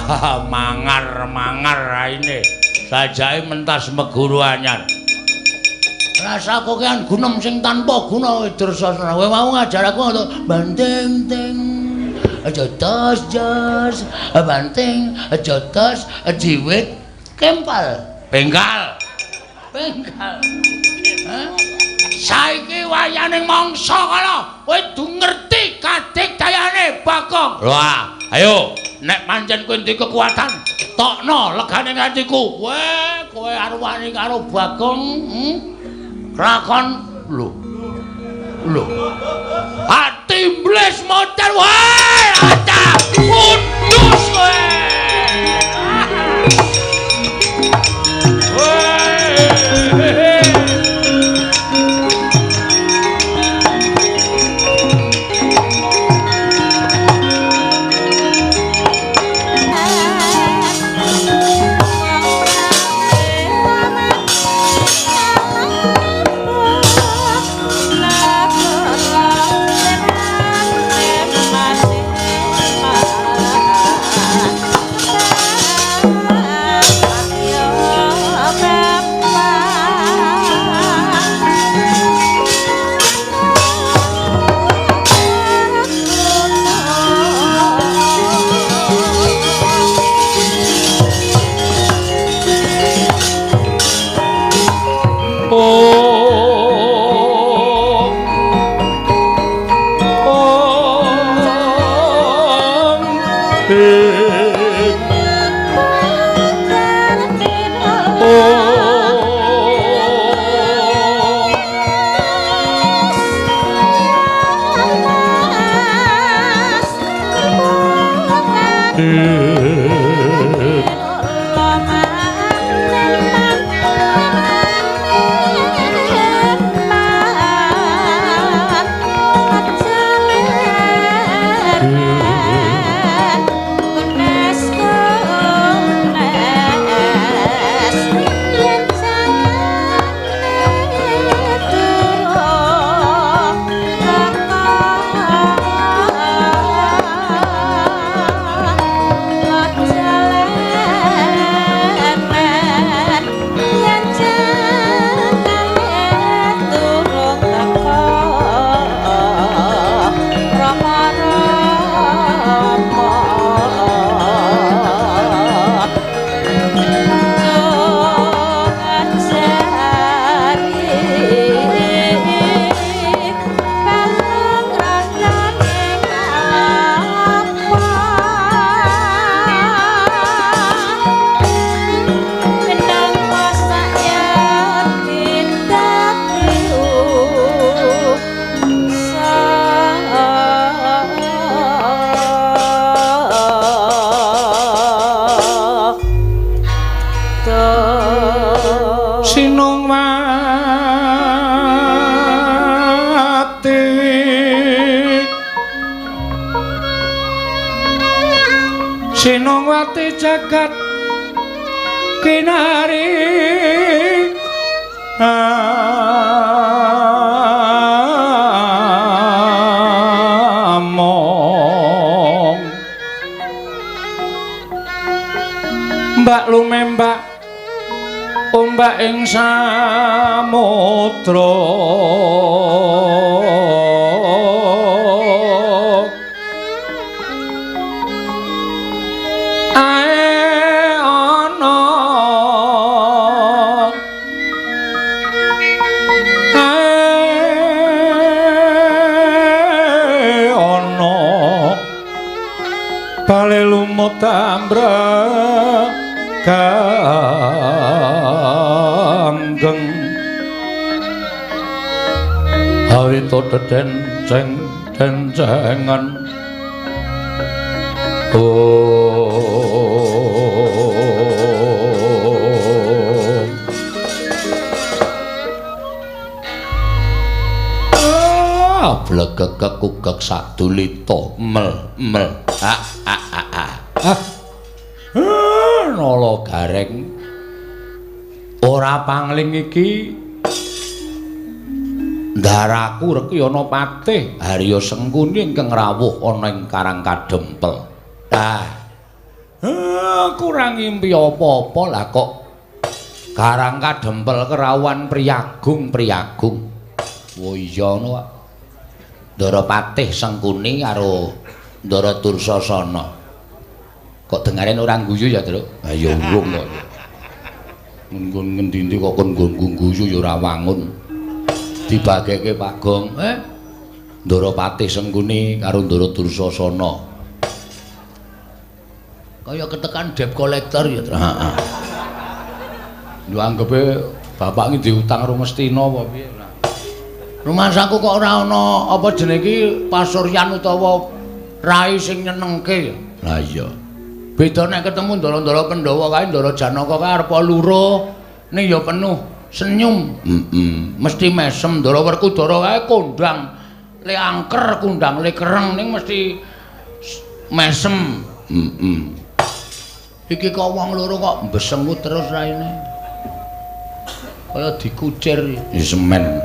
Wah, mangar-mangar raine. Sajake mentas meguru anyar. Rasa kokean gunem sing tanpa guna Dursasana. Kowe mau ngajar aku ngono, banting ting. Aja tos jos, banting, aja tos, jiwit, kempal. Bengkal. Bengkal. Hah? Saiki wayaning mangsa kala, kowe kudu ngerti kadigdayane Bagong. Wah, ayo nek pancen kowe duwe kekuatan, tokno legane atiku. Weh, kowe arep wani karo Bagong, Lakon lho. Lho. Ati mblis modal wae, acah undus kowe. Weh. Sinungwati jagat kinari among mbak lumembak ombak ing samudra ae ana ae ana bale lumut ambrek ganggeng awito dedenceng dencengan. Oh, blegek kekugek sadulita mel mel a a a a. Nala Gareng ora pangling iki ndaraku reki ana patih Harya Sengkuni ingkang rawuh ana ing Karang Kadempel. Ah. Kurang ngimpi apa-apa lah kok Karang Kadempel kerawuhan priyagung-priyagung. Oh iya ngono kok. Ndara Patih Sengkuni karo Ndara Dursasana. Kok dengaren ora guyu ya, Truk? Ha ya urung kok. Nggon ngendi-endi kok kon nggon guyu ya ora wangun. Dibageke Pak Gong. Ndara Patih Sengkuni karo Ndara Dursasana. Kaya ketekan debt collector ya, Truk. Heeh. Lho anggepe bapak iki diutang karo Ngastina apa piye ora? Rumasaku kok ora ana apa jenenge iki pasuryan utawa rai sing nyenengke ya. Lah iya. Beda nek ketemu ndara-ndara Pandhawa kae, Ndara Janaka kae arep loro ning ya penuh senyum. Heeh. Mesti mesem. Ndara Werkudara kae kondang le angker, kondang le kereng ning mesti mesem. Heeh. Iki kok wong loro kok mbesengut terus raine. Kaya dikucir ya semen.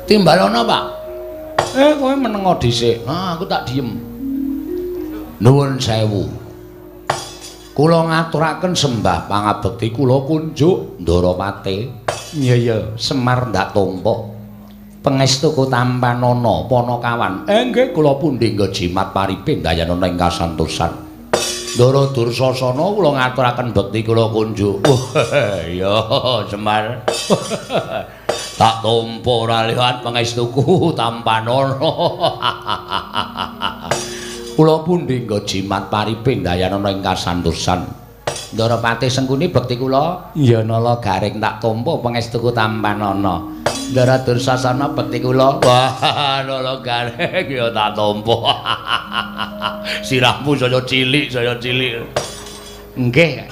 Timbalono, Pak. Kowe menengo dhisik. Ah, aku tak diem. Nuwun sewu. Kula ngaturaken sembah pangabekti kula kunjuk Ndara Patih. Iya ya, Semar ndak tampa. Pangestuku tampanana panakawan. Nggih kula pundi nggo jimat paripe ndayanana ing kasantosan. Ndara Dursasana kula ngaturaken bekti kula kunjuk. Ya Semar. Tak tampa ora liwat pangestuku tampanana. Kula pundi nggo jimat paripe ndayanana ing kasantosan. Ndara Patih Sengkuni bekti kula. Ya nala garing tak tampa pangestuku tampanana. Ndara Dursasana bekti kula. Wah, nala garing ya tak tampa. Sirahmu saya cilik, saya cilik. Nggih.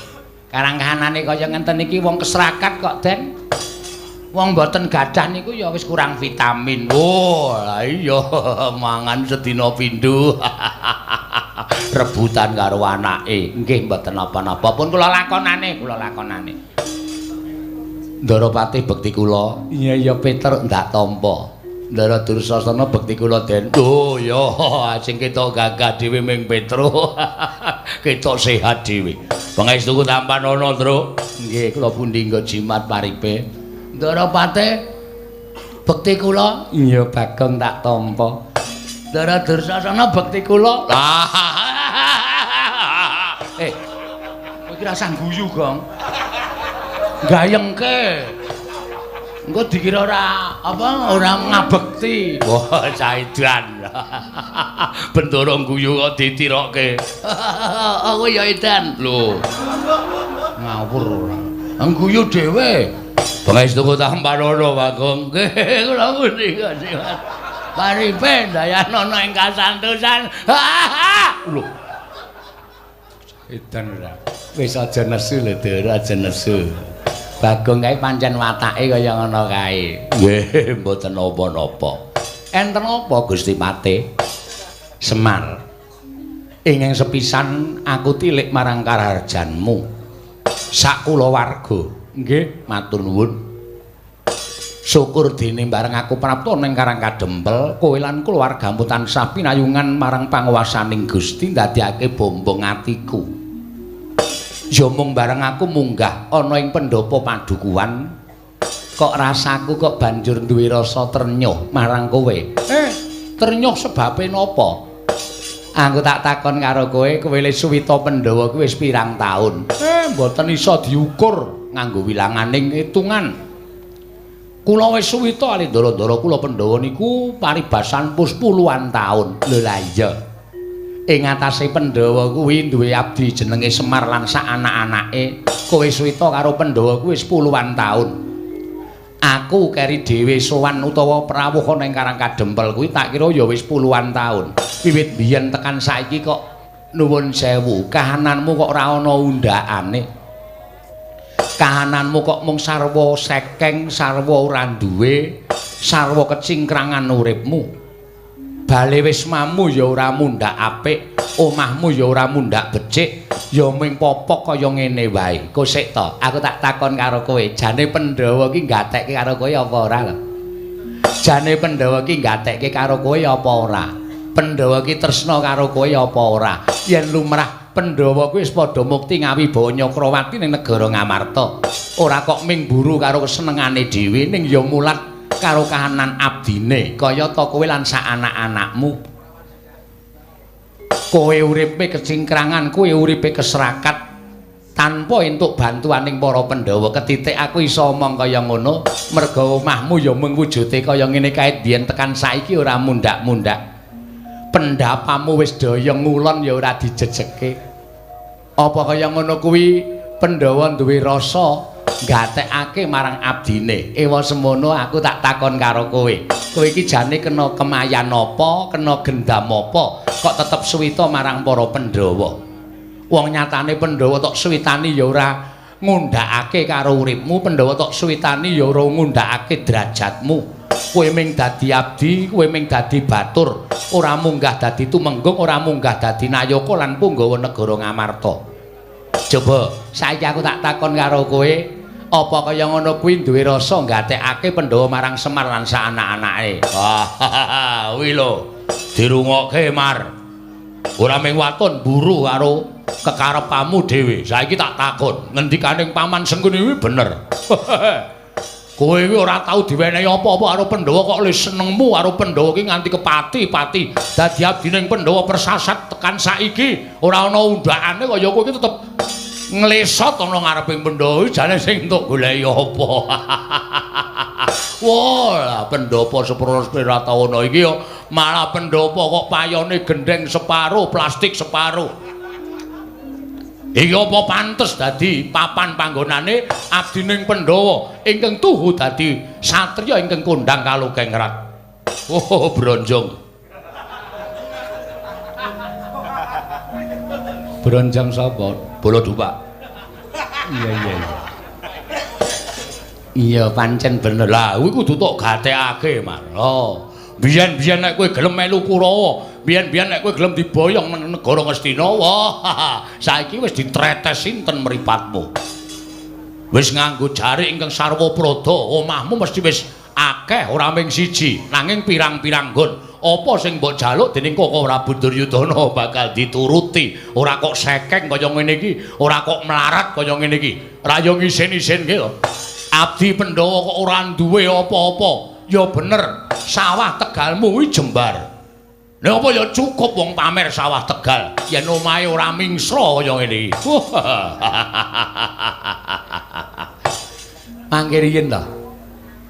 Karang kahanane kaya ngenten iki wong kesrakat kok, Den. Wong mboten gadah niku ya wis kurang vitamin. Oh, lah iya mangan sedina pindho. Rebutan karo anake. Nggih mboten napa-napa pun kula lakonane, kula lakonane. Ndara Patih bekti kula. Iya ya Peter ndak tampa. Ndara Dursasana bekti kula, Den. Oh ya, sing ketok gagah dhewe ming Petro. Ketok sehat dhewe. Pangestuku tampanana, Truk. Nggih, kula pundi nggo jimat paripe. Ndara Patih bekti kula. Iya Bagong tak tampa. Ndara Dursasana bekti kula. Kowe iki rasah guyu, Gong. Gayengke. Engko dikira ora apa ora ngabekti. Wah, caidan. Bendara guyu kok ditirokke. Aku ya edan. Lho. Ngawur ora. Ngguyu dhewe. Pangestuku tampanana, Bagong. Nggih, kula pundi jimat. Paripe ndayanana ing kasantosan. Lho. Edan ora. Wis aja nesu lho, Ndara, aja nesu. Bagong kae pancen watake kaya ngono kae. Nggih, mboten napa-napa. Enten apa Gusti Patih? Semar. Ingkang sepisan aku tilik marang karaharjanmu. Sak kulawarga. Nggih, matur nuwun. Syukur dene bareng aku prapta ning Karang Kadempel, kowe lan keluargamu tansah pinayungan marang panguwasaning Gusti ndadekake bombong atiku. Ya mung bareng aku munggah ana ing pendopo padukuhan, kok rasaku kok banjur duwe rasa trenyuh marang kowe. Trenyuh sebabe napa? Aku tak takon karo kowe, kowe le suwita Pandhawa kuwi wis pirang taun? Mboten iso diukur nganggo wilanganing hitungan. Kula wis suwita ali ndara-ndara kula Pandhawa niku paribasan pus puluhan taun. Lho lah iya. Ing atase Pandhawa kuwi duwe abdi jenenge Semar lan sak anak-anake. Kowe suwita karo Pandhawa kuwi wis puluhan taun. Aku keri dhewe sowan utawa prawuh ana ing Karang Kadempel kuwi tak kira ya wis puluhan taun. Wiwit biyen tekan saiki kok nuwun sewu, kahananmu kok ora ana undhakane. Kahananmu kok mung sarwa sekeng, sarwa ora duwe, sarwa kecingkrangan uripmu. Bale wismamu ya ora mundhak apik, omahmu ya ora mundhak becik, ya mung popok kaya ngene wae. Kosek to, aku tak takon karo kowe, jane Pandhawa ki gatekke karo kowe apa ora to? Jane Pandhawa ki gatekke karo kowe apa ora? Pandhawa ki tresna karo kowe apa ora? Yen lumrah Pandhawa kuwi wis padha mukti ngawibawa Nyakrawati ning negara Ngamarta. Ora kok ming mburu karo kesenengane dhewe ning ya mulat karo kahanan abdine kaya ta kowe lan sak anak-anakmu. Kowe uripe kecingkrangan, kowe uripe keserakat tanpa entuk bantuaning para Pandhawa. Ketitik aku iso omong kaya ngono merga omahmu ya mung wujude kaya ngene kae biyen tekan saiki ora mundak-mundak. Pendapamu wis daya ngulon ya ora dijejeke. Apa kaya ngono kuwi Pandhawa duwe rasa gatekake marang abdine. Ewa semono aku tak takon karo kowe. Kowe iki jane kena kemayan apa, kena gendam apa kok tetep suwita marang para Pandhawa? Wong nyatane Pandhawa tok suwitani ya ora ngundhakake karo uripmu, Pandhawa tok suwitani ya ora ngundhakake derajatmu. Kowe ming dadi abdi, kowe ming dadi batur, ora munggah dadi tumenggung, ora munggah dadi nayaka lan punggawa negara Ngamarta. Coba saiki aku tak takon karo kowe, apa kaya ngono kuwi duwe rasa nggatekake Pandhawa marang Semar lan sak anak-anake? Wah, kuwi lho, dirungokke Mar. Ora ming waton mburu karo kekarepanmu dhewe. Saiki tak takon, ngendikaning Paman Sengkuni kuwi bener. Kowe iki ora tau diwenehi apa-apa karo Pandhawa kok le senengmu karo Pandhawa iki nganti kepati-pati. Dadi abdining Pandhawa persasat tekan saiki ora ana undhakane kaya kowe iki tetep nglesot ana ngareping Pandhawa iki jane sing entuk goleki apa. Wah, Pandhawa seprono Pratawana iki ya malah Pandhawa kok payone gendheng separo, plastik separo. Iki apa pantes dadi papan panggonane abdining Pandhawa ingkang tuhu dadi satriya ingkang kondhang kalukengrat. Oh, bronjong. Bronjong sapa? Bala Dupak. Iya iya iya. Iya pancen bener. Lah kuwi kudu tok gatekake, Mar. Oh. Biyen-biyen nek kowe gelem melu Kurawa, biyen-biyen nek kowe gelem diboyong nang negara Ngastina, wah, saiki wis ditretes sinten mripatmu. Wis nganggo jarik ingkang sarwa prada, omahmu mesti wis akeh ora ming siji, nanging pirang-pirang nggon. Apa sing mbok jaluk dening Koko Prabu Duryudana bakal dituruti. Ora kok sekeng kaya ngene iki, ora kok melarat kaya ngene iki. Ra yo ngisin-isinke to. Abdi Pandhawa kok ora duwe apa-apa. Ya bener, sawah Tegalmu kuwi jembar. Lha apa ya cukup wong pamer sawah Tegal yen omahe ora mingsra kaya ngene iki. Mangke riyin to.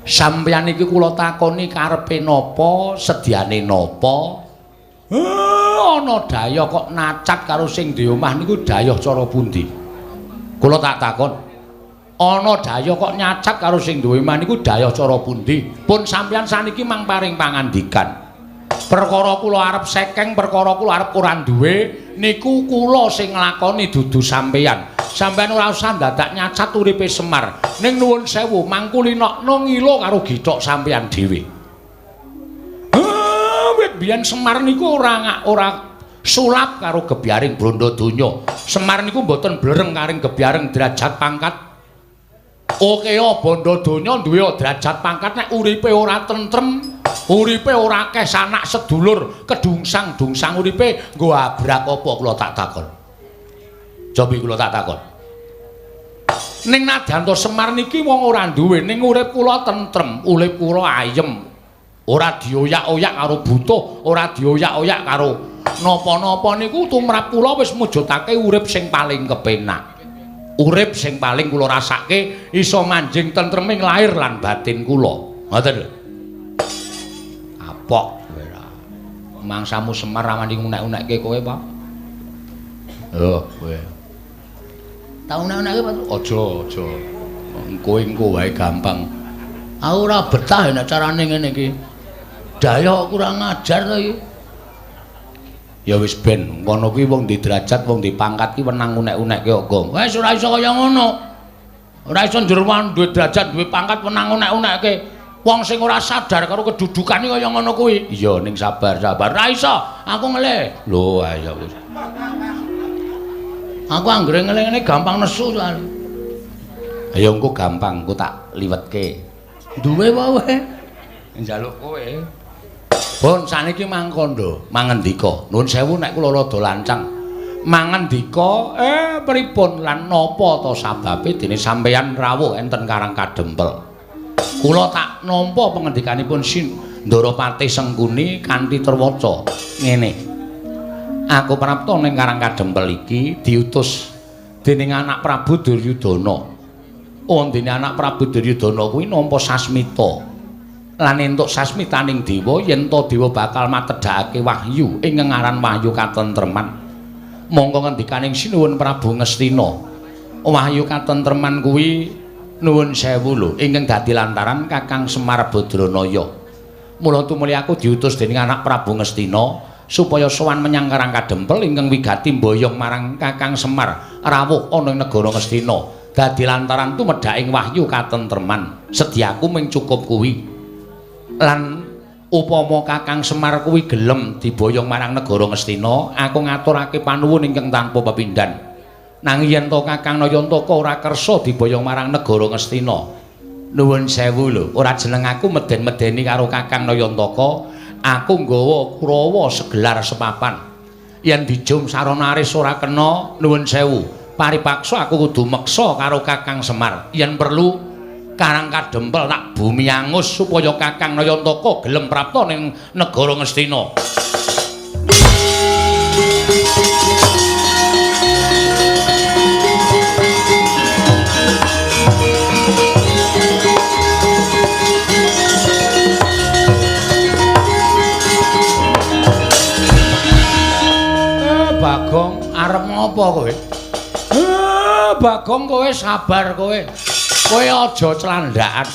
Sampeyan iki kula takoni karepe napa, sediane napa? Ana daya kok nacat karo sing duwe omah niku dayah cara pundi? Kula tak takon. Ana daya kok nyacat karo sing duwe omah niku dayah cara pundi? Pun sampeyan saniki mang paring pangandikan. Perkara kula arep sekeng, perkara kula arep ora duwe niku kula sing nglakoni dudu sampeyan. Sampeyan ora usah dadak nyacat uripe Semar. Ning nuwun sewu mangkulinokno ngilo karo githok sampeyan dhewe. Wit biyen Semar niku ora sulap karo gebyaring bondo donya. Semar niku mboten blereng karing gebyaring derajat pangkat. Oke, bondo donya duwe derajat pangkat nek uripe ora tentrem, uripe ora akeh sanak sedulur, kedungsang-dungsang uripe nggo abrak apa kula tak takon. Cobi kula tak takon. Ning nadyan to Semar niki wong ora duwe, ning urip kula tentrem, urip kula ayem. Ora dioyak-oyak karo butuh, ora dioyak-oyak karo napa-napa niku tumrap kula wis mujudake urip sing paling kepenak. Urip sing paling kula rasake iso manjing tentreming lahir lan batin kula. Ngoten lho. Apok kowe ra. Mangsamu Semar ra wani ngunek-unekke kowe, Pak. Lho, kowe. Tak unek-unekke, Pak. Aja, aja. Kowe engko wae gampang. Aku ora betah nek carane ngene iki. Daya kurang ajar to iki. Ya wis ben, ngono kuwi wong di derajat, wong di pangkat ki wenang unek-unekke kok. Wis ora iso kaya ngono. Ora iso njerwan duwe derajat, duwe pangkat wenang unek-unekke. Wong sing ora sadar karo kedudukane kaya ngono kuwi. Iya, ning sabar-sabar. Ora iso, aku ngelih. Lho, ayo wis. Aku anggere ngelih ngene gampang nesu soalé. Ayo engko gampang, engko tak liwetke. Duwe apa kowe? Njaluk kowe. Pun saniki mangkondo, mangendika. Nuwun sewu nek kula rada lancang. Mangandika, pripun lan napa ta sababe dene sampeyan rawuh enten Karang Kadempel? Kula tak nampa pangendikanipun Ndara Patih Sengkuni kanthi terwaca ngene. Aku prapta ning Karang Kadempel iki diutus dening anak Prabu Duryudana. Wondene anak Prabu Duryudana kuwi nampa sasmita. Lan entuk sasmitaning dewa yen ta dewa bakal matedhakake wahyu ing ngaran wahyu katentreman. Mongko ngendikaning Sinuwun Prabu Ngastina, wahyu katentreman kuwi nuwun sewu lho ingkang dadi lantaran Kakang Semar Badranaya. Mula tumuli aku diutus dening anak Prabu Ngastina supaya sowan menyang Karang Kadempel ingkang wigati mboyong marang Kakang Semar rawuh ana ing negara Ngastina. Dadi lantaran tumedhaking wahyu katentreman. Sediaku mung cukup kuwi. Lan upama Kakang Semar kuwi gelem diboyong marang negara Ngastina, aku ngaturake panuwun ingkang tanpa pepindhan. Nanging yen to Kakang Nayantaka ora kersa diboyong marang negara Ngastina, nuwun sewu lho, ora jeneng aku meden-medeni karo Kakang Nayantaka, aku nggawa Kurawa segelar sepapan. Yen dijum sarana aris ora kena, nuwun sewu, paripaksa aku kudu meksa karo Kakang Semar. Yen perlu Karang Kadempel tak bumi angus supaya Kakang Nayantaka gelem prapta ning negara Ngastina. Bagong arep ngopo kowe? Bagong kowe sabar kowe. Kowe aja clandhakan.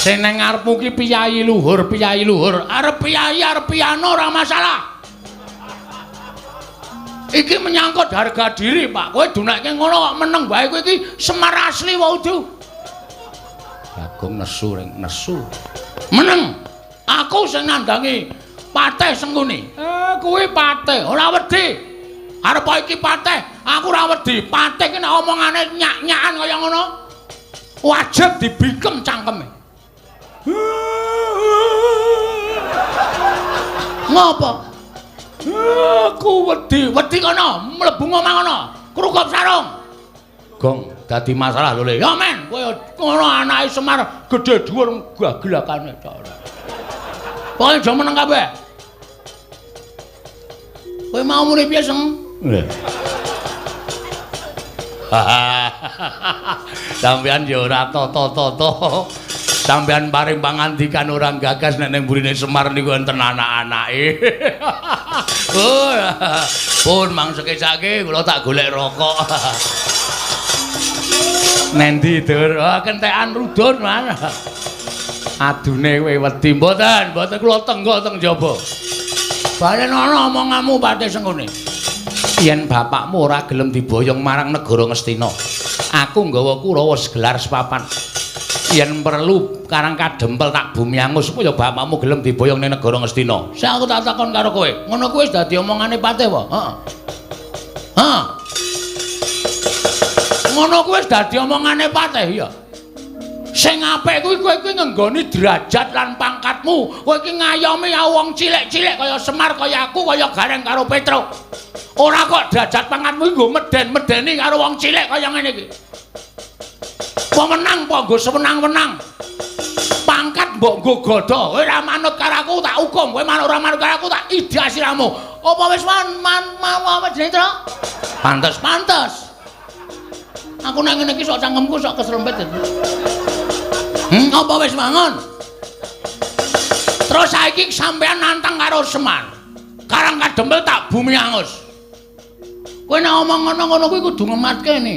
Sing nang ngarepmu ki piyayi luhur, piyayi luhur. Arep piyayi, arep piano ora masalah. Iki menyangkut harga diri, Pak. Kowe dunekke ngono kok meneng wae kowe iki Semar asli wae udu. Bagong nesu ring nesu. Meneng. Aku sing nandangi Patih Sengkuni. Kuwi patih, ora wedi. Arep iki patih, aku ora wedi. Patih ki nek omongane nyak-nyakan kaya ngono, wajib dibikem cangkeme. Ngopo? Aku wedi, wedi kono, mlebu omah kono, krukup sarung. Gong dadi masalah lho Le. Ya men, kowe ngono anake Semar gedhe dhuwur gagelakane ta ora. Pokoke aja meneng kabeh. Kowe mau muni piye, Seng? Sampeyan ya ora tata-tata. Sampeyan paring pangandikan ora gagas nek ning burine Semar niku enten anak-anake. Oh, pun mang sekecake kula tak golek rokok. Nendi, Dur? Oh, kentekan rudun, Man. Adune kowe wedi mboten, mboten kula tenggo teng jaba. Balen ana omonganmu Patih Sengkuni. Yen bapakmu ora gelem diboyong marang negara Ngastina, aku nggawa Kurawa segelar sepapan. Yen perlu Karang Kadempel tak bumi angus supaya bapakmu gelem diboyong ning negara Ngastina. Sing aku tak takon karo kowe, ngono kuwi wis dadi omongane Patih apa? Heeh. Heeh. Ngono kuwi wis dadi omongane Patih ya. Sing apik kuwi kowe kuwi ngenggoni derajat lan pangkatmu. Kowe iki ngayomi wong cilik-cilik kaya Semar, kaya aku, kaya Gareng karo Petruk. Ora kok derajat pangkatmu iki nggo meden-medeni karo wong cilik kaya ngene iki. Pemenang apa nggo sewenang-wenang. Pangkat mbok nggo godha. Kowe ora manut karo aku tak hukum, kowe ora manut karo aku tak idak siramu. Apa wis man mau apa jenenge, Truk? Pantes, pantes. Aku nek ngene iki sok cangkemku sok keserempet. Apa wis mangun? Terus saiki sampean nantang karo Semar. Karang Kadempel tak bumi angus. Kowe nek omong ngono-ngono kuwi kudu ngematke ne.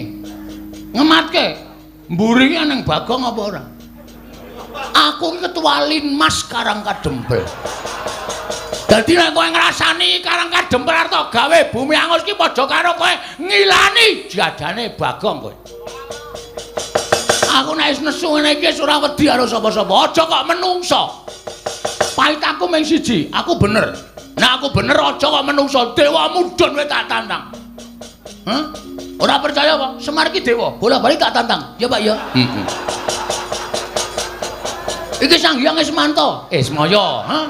Ngematke. Mburi ki nang Bagong apa ora? Aku iki ketua Linmas Karang Kadempel. Dadi nek kowe ngrasani Karang Kadempel arep gawe bumi angus ki padha karo kowe ngilani jadane Bagong kowe. Aku nek wis nesu ngene iki wis ora wedi karo sapa-sapa. Aja kok menungso. Pait aku mung siji, aku bener. Nek aku bener aja kok menungso. Dewa mudhun kowe tak tantang. Hah? Ora percaya apa? Semar iki dewa. Bola-bali tak tantang. Ya Pak ya. Heeh. Iki Sang Hyang Ismanto. Ismaya, ha?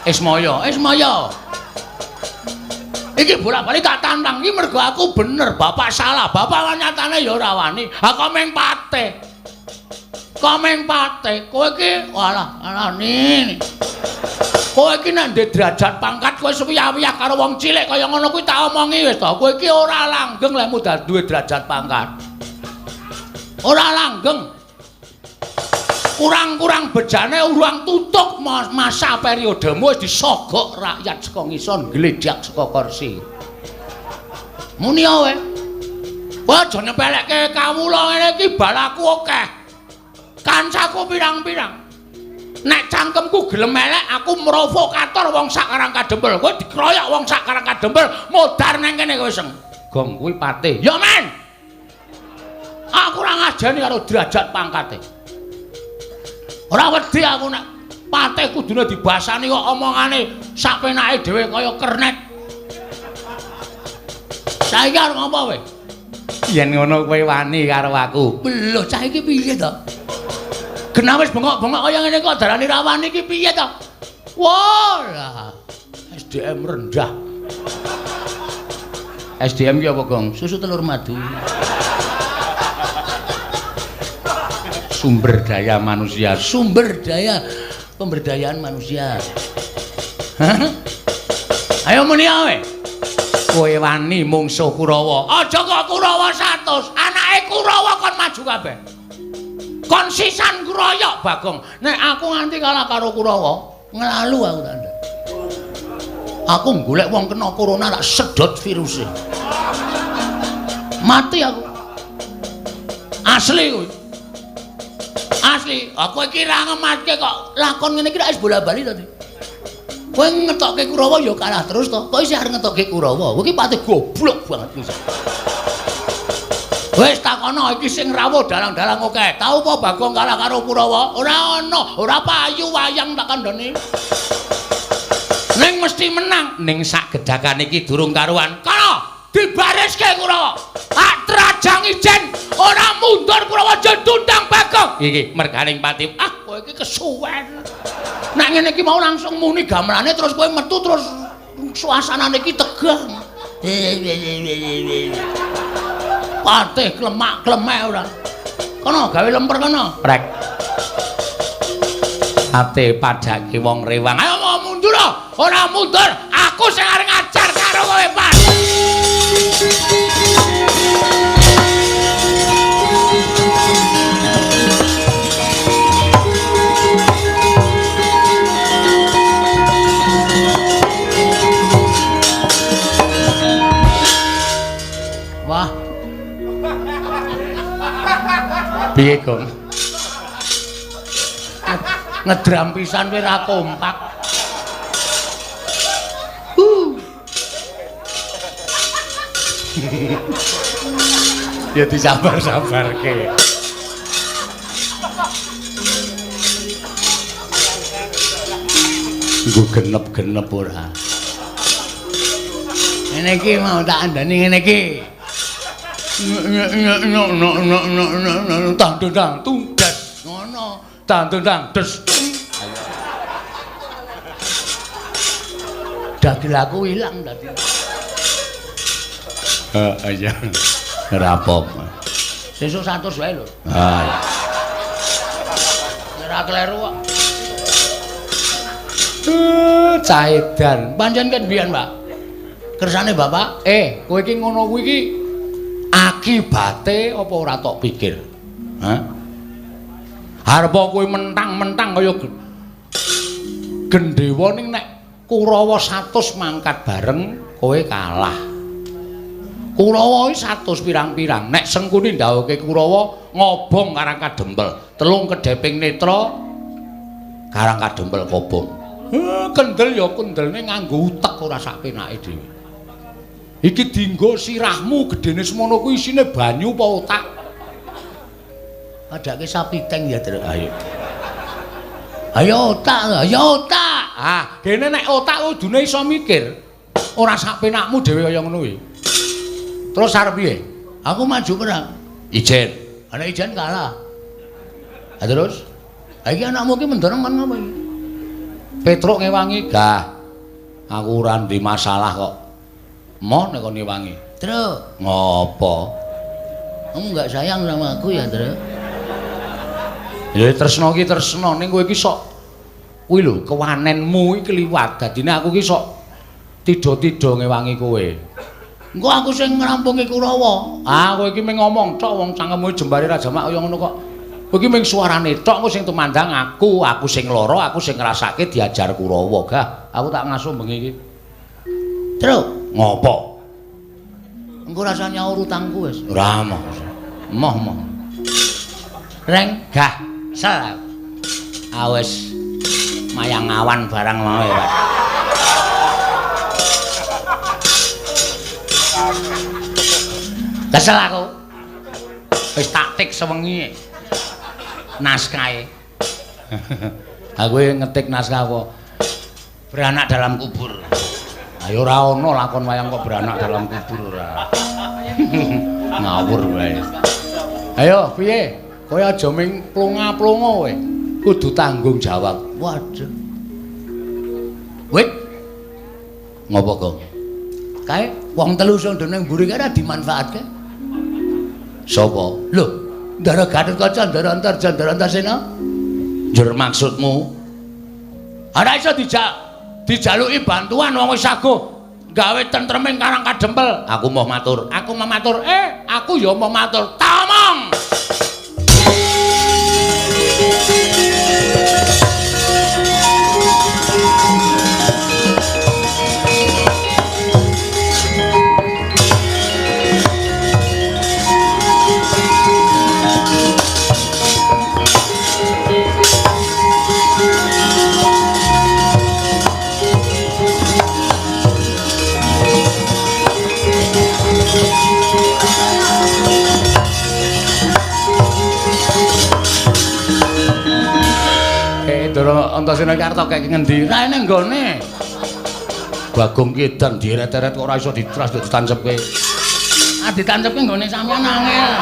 Ismaya, Ismaya. Iki bolak-balik tak tantang iki mergo aku bener, bapak salah. Bapak nyatane ya ora wani. Ha kok meng patih. Kok meng patih. Kowe iki walah alane. Kowe iki nek ndek derajat pangkat kowe suwiyah-wiyah karo wong cilik kaya ngono kuwi tak omongi wis to. Kowe iki ora langgeng lek mudah duwe derajat pangkat. Ora langgeng. Kurang-kurang bejane urang tutuk masa periodemu wis disogok rakyat saka ngisor ngledhak saka kursi. Muni kowe. Kowe aja nyepelekke kawula ngene iki balaku akeh. Kancaku pirang-pirang. Nek cangkemku gelem elek aku provokator wong sak Karang Kadempel. Kowe dikroyok wong sak Karang Kadempel modar nang kene kowe seng. Gong kuwi patih. Ya men. Aku ora ngajeni karo derajat pangkate. Ora wedi aku nek patih kudune dibasani kok omongane sak penake dhewe kaya kernet. Saiki arep ngopo kowe? Yen ngono kowe wani karo aku. Lho cah iki piye to? Genah wis bengok-bengok kaya ngene kok darani ra wani iki piye to? Wah, lah SDM rendah. SDM ki apa, Gong? Susu telur madu. Sumber daya manusia, sumber daya pemberdayaan manusia. Hah? Ayo muni ae. Kowe wani mungsuh Kurawa. Aja kok Kurawa 100, anake Kurawa kon maju kabeh. Kon sisan kroyok Bagong. Nek aku nganti kalah karo Kurawa, nglalu aku tandha. Aku golek wong kena corona tak sedot viruse. Mati aku. Asli kuwi. Asli, aku iki ra ngematke kok lakon ngene iki rak wis bola-bali to. Kowe ngetokke Kurawa ya kalah terus to. Kok isih arep ngetokke Kurawa? Kowe iki pati goblok banget wis. Wis takono iki sing rawuh dalang-dalang akeh. Tau apa Bagong kalah karo Kurawa? Ora ana, ora payu wayang tak kandhani. Ning mesti menang. Ning sak gedhakan iki durung karuan. Kono dibariske Kurawa. Tak trajang ijen ora mundur Kurawa jendundang Bagong. Iki merganing pati. Ah, kowe iki kesuwen. Nek ngene iki mau langsung muni gamelane terus kowe metu terus suasanane iki tegang. Patih klemak-klemek ora. Kono gawe lemper kono. Prek. Ate padake wong rewang. Ayo mau mundur ora mundur, aku sing arep ngajar karo kowe, Pak. Wah. Piye, Gong? Ngedram pisan kowe ra kompak. Ya disabar-sabarke. Nggo genep-genep ora. Ngene iki mau tak andani ngene iki. Tang tang tunggas ngono. Tang tang des. Dagel aku ilang tadi. Heeh iya. Ora apa-apa. Sesuk 100 wae lho. Ha. Ora kleru kok. Cah edan. Pancen ket biyen, Pak. Kersane Bapak, kowe iki ngono kuwi iki akibate apa ora tok pikir? Hah? Arep kowe mentang-mentang kaya gendhewa ning nek Kurawa 100 mangkat bareng kowe kalah. Kurawa iki 100 pirang-pirang. Nek Sengkuni ndhawuhke Kurawa ngobong Karang Kadempel, telung kedheping netra Karang Kadempel kobong. Kendel ya kendelne nganggo utek ora sak penake dhewe. Iki dinggo sirahmu gedene semono kuwi isine banyu apa otak? Padake sapi teng ya, Tru. Ayo. Ayo otak, ayo otak. Ah, dene nek otak kudune iso mikir. Ora sak penakmu dhewe kaya ngono kuwi. Terus arep piye? Aku maju perang. Ijen. Ana ijen kalah. Ha terus? Ha iki anakmu iki mendorong kon ngopo iki? Petruk ngewangi, "Gah. Aku ora ndek masalah kok. Moh nek kon ngewangi. Tru, Ngopo? Kamu enggak sayang sama aku ya, Tru? Ya tresno ki tresno ning kowe iki sok kuwi lho kewanenmu iki kliwat. Dadine aku ki sok tidha-tidha ngewangi kowe. Engko aku sing ngrampungi Kurawa. Ah, kowe iki mung ngomong tok wong cangkemmu jembare ra jamak kaya ngono kok. Kowe iki mung suarane tok engko sing tumandang aku, aku sing lara, aku sing ngrasake diajar Kurawa. Gah, aku tak ngasuh bengi iki. Tru, Ngopo? Engko rasa nyaur utangku wis. Ora moh. Moh moh. Reng, gah, sel. Ah wis mayang awan barang mau ya, Pak. Kesel aku. Wis taktik sewengi naskahe. Aku ngetik naskah apa? Beranak dalam kubur. Ayo ora ono lakon wayang kok beranak dalam kubur ora. Ngawur wae. Ayo piye? Kowe aja ming plonga-plonga kowe. Kudu tanggung jawab. Waduh. Wit. Ngopo, Gong? Kae wong telu sing ning mburi kae ora dimanfaatke. Sapa? Lho, Ndara Gatotkaca, Ndara Antarja, Ndara Antasena. Njur maksudmu? Ora iso dijaluki bantuan wong wis saguh gawe tentreming Karang Kadempel. Aku moh matur. Aku moh matur. Aku ya moh matur. Tamong. Ndara Antasena iki arep kek ngendi? Ra ene nggone. Bagong ki edan dieret-eret kok ora iso ditras ditancepke. Ah ditancepke nggone sampean angel.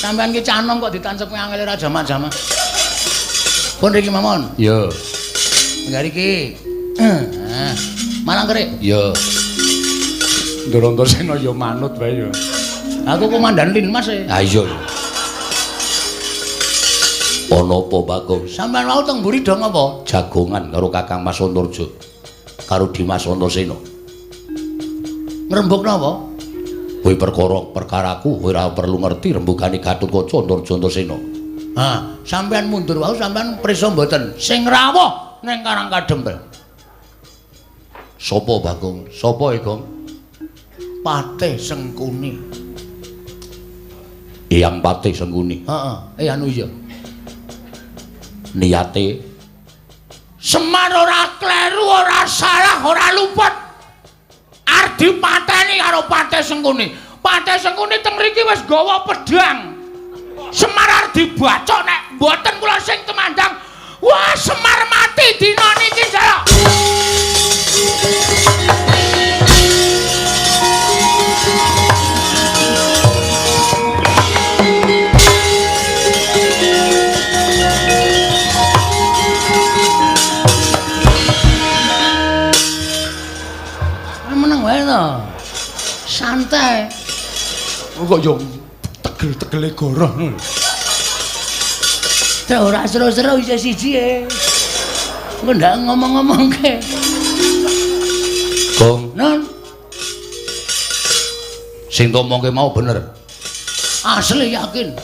Sampean ki canom kok ditancepke angel ora jamak-jamak. Pun riki mawon. Iya. Enggak riki. Heeh. Malang kerik. Iya. Ndara Antasena ya manut wae ya. Aku komandan Linmas e. Ha iya. Ana apa, Bagong? Sampeyan wau teng mburi do ngapa? Jagongan karo Kakang Mas Antarja. Karo Dimas Antasena. Ngrembug napa? Kowe perkara perkaraku kowe ora perlu ngerti rembugane Gatotkaca Antarja Antasena. Ha, sampeyan mundur wau sampeyan prisa mboten sing rawuh ning Karang Kadempel. Sapa, Bagong? Sapa e, Gong? Patih Sengkuni. Eyang Patih Sengkuni. Heeh, anu iya. Niate Semar ora kleru, ora salah, ora luput. Arep dipateni karo Patih Sengkuni. Patih Sengkuni teng mriki wis gawa pedhang. Semar arep dibacok nek mboten kula sing tumandang. Wah, Semar mati dina niki, Jaya. Santai. Kok yo tegel-tegele goroh ngono. Terus ora seru-seru isih siji e. Engko ndak ngomong-ngomongke. Gong, Non. Sing ngomongke mau bener. Asli yakin.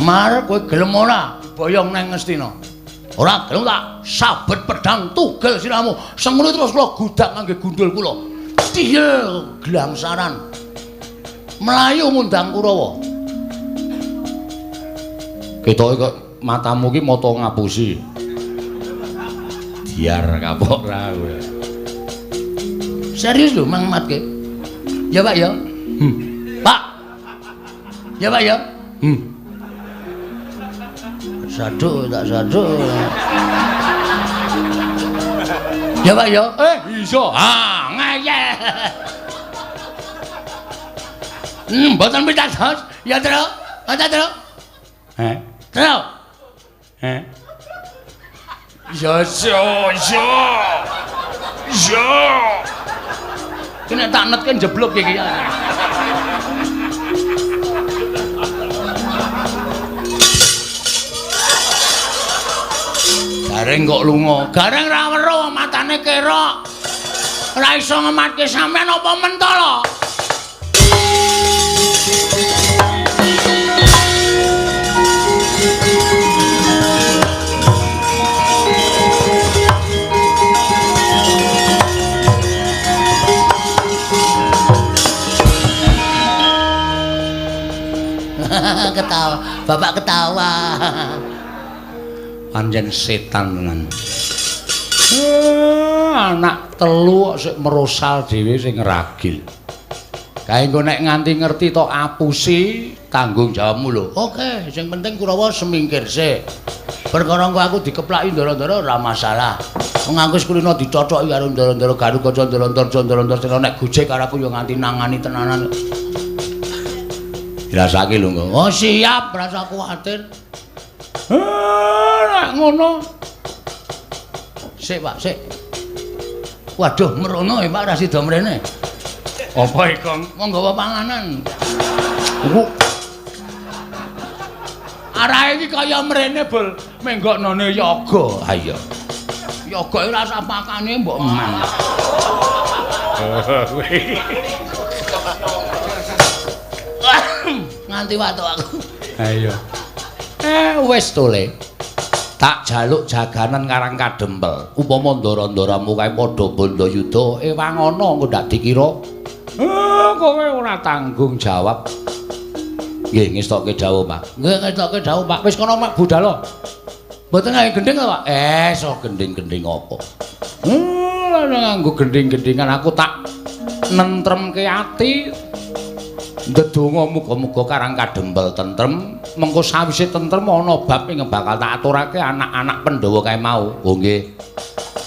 Mar kowe gelem ora boyong nang Ngastina? Ora gelem tak sabet pedang tugel siramu. Sengene terus kula gudak ngangge gundul kula. Tiyel glangsaran. Mlayu ngundang Kurawa. Ketoke kok matamu ki mata ngapusi. Diar kapok ra kowe. Serius lho Mang Matke. Ya Pak ya. Pak. Ya Pak ya. Saduk tak saduk. Ya Pak ya. Iso. Ah, ngeyel. Mboten pitados. Ya, Tru. Ana, Tru. Heh. Tru. Heh. Ya ya ya. Ya. Iki nek tak netke njeblug iki. Gareng kok lunga. Gareng ra weruh matane kerok. Ora iso ngematke sampean apa mentala. Ketawa, bapak ketawa. Pancen setan tenan. Anak telu kok sik merosal dhewe sing ragil. Kae engko nek nganti ngerti tok apusi tanggung jawabmu lho. Oke, sing penting Kurawa semingkir sik. Perkara engko aku dikeplaki ndara-ndara ora masalah. Wong aku wis kulino dicocoki karo ndara-ndara Garukaca ndara-ndara ndara-ndara nek gojek karo aku ya nganti nangani tenanan. Dirasake lho engko. Oh siap, rasa kuwatir. Nek ngono. Sik, Pak, sik. Waduh, merono ya Pak, ra sida mrene. Apa iki, Kong? Wong nggawa panganan. Arahe iki kaya mrene, Bul. Menggoknone yoga. Ha iya. Yoga ora usah pakane mbok eman. Nganti watuk aku. Ha iya. Wis to, Le. Tak jaluk jaganan Karang Kadempel. Upama ndara-ndaramu kae padha bandayuda, ewang ana engko ndak dikira. Kowe ora tanggung jawab. Nggih, ngestokke dawuh, Pak. Nggih, ngestokke dawuh, Pak. Wis kono mak budal. Mboten nggawe gendhing to, Pak? So gendhing-gendhing apa? Lah nganggo gendhing-gendhingan aku tak nentremke ati. Ndedonga muga-muga Karang Kadempel tentrem, mengko sawise tentrem ana bab ing bakal tak aturake anak-anak Pandhawa kae mau. Oh nggih.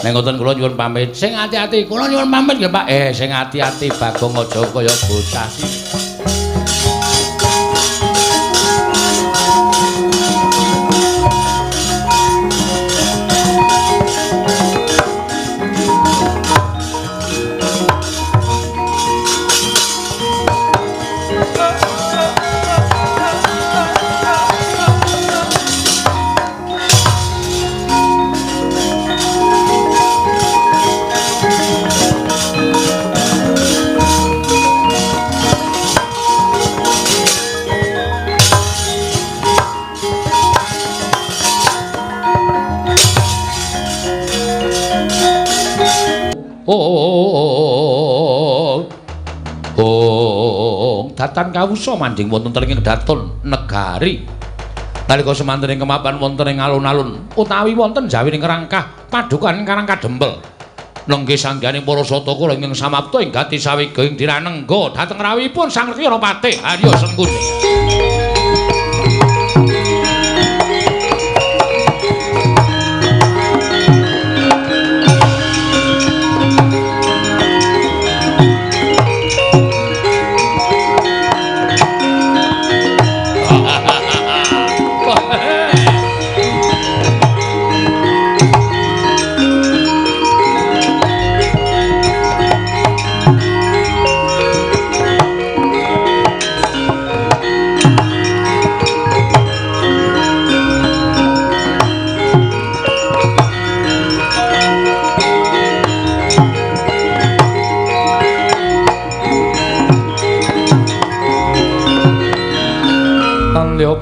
Nek ngoten kula nyuwun pamit. Sing ati-ati, kula nyuwun pamit nggih, Pak. Sing ati-ati Bagong aja kaya bocah. Datan kawusa manjing wonten ing kedaton negari. Nalika semanten ing kemapan wonten ing alun-alun utawi wonten jawining rangkah padukan Karang Kadempel. Nenggih sangganing para sataka ingkang samapta ing gati sawiga ing diranengga dhateng rawuhipun Sang Resi Patih Arya Sengkuni.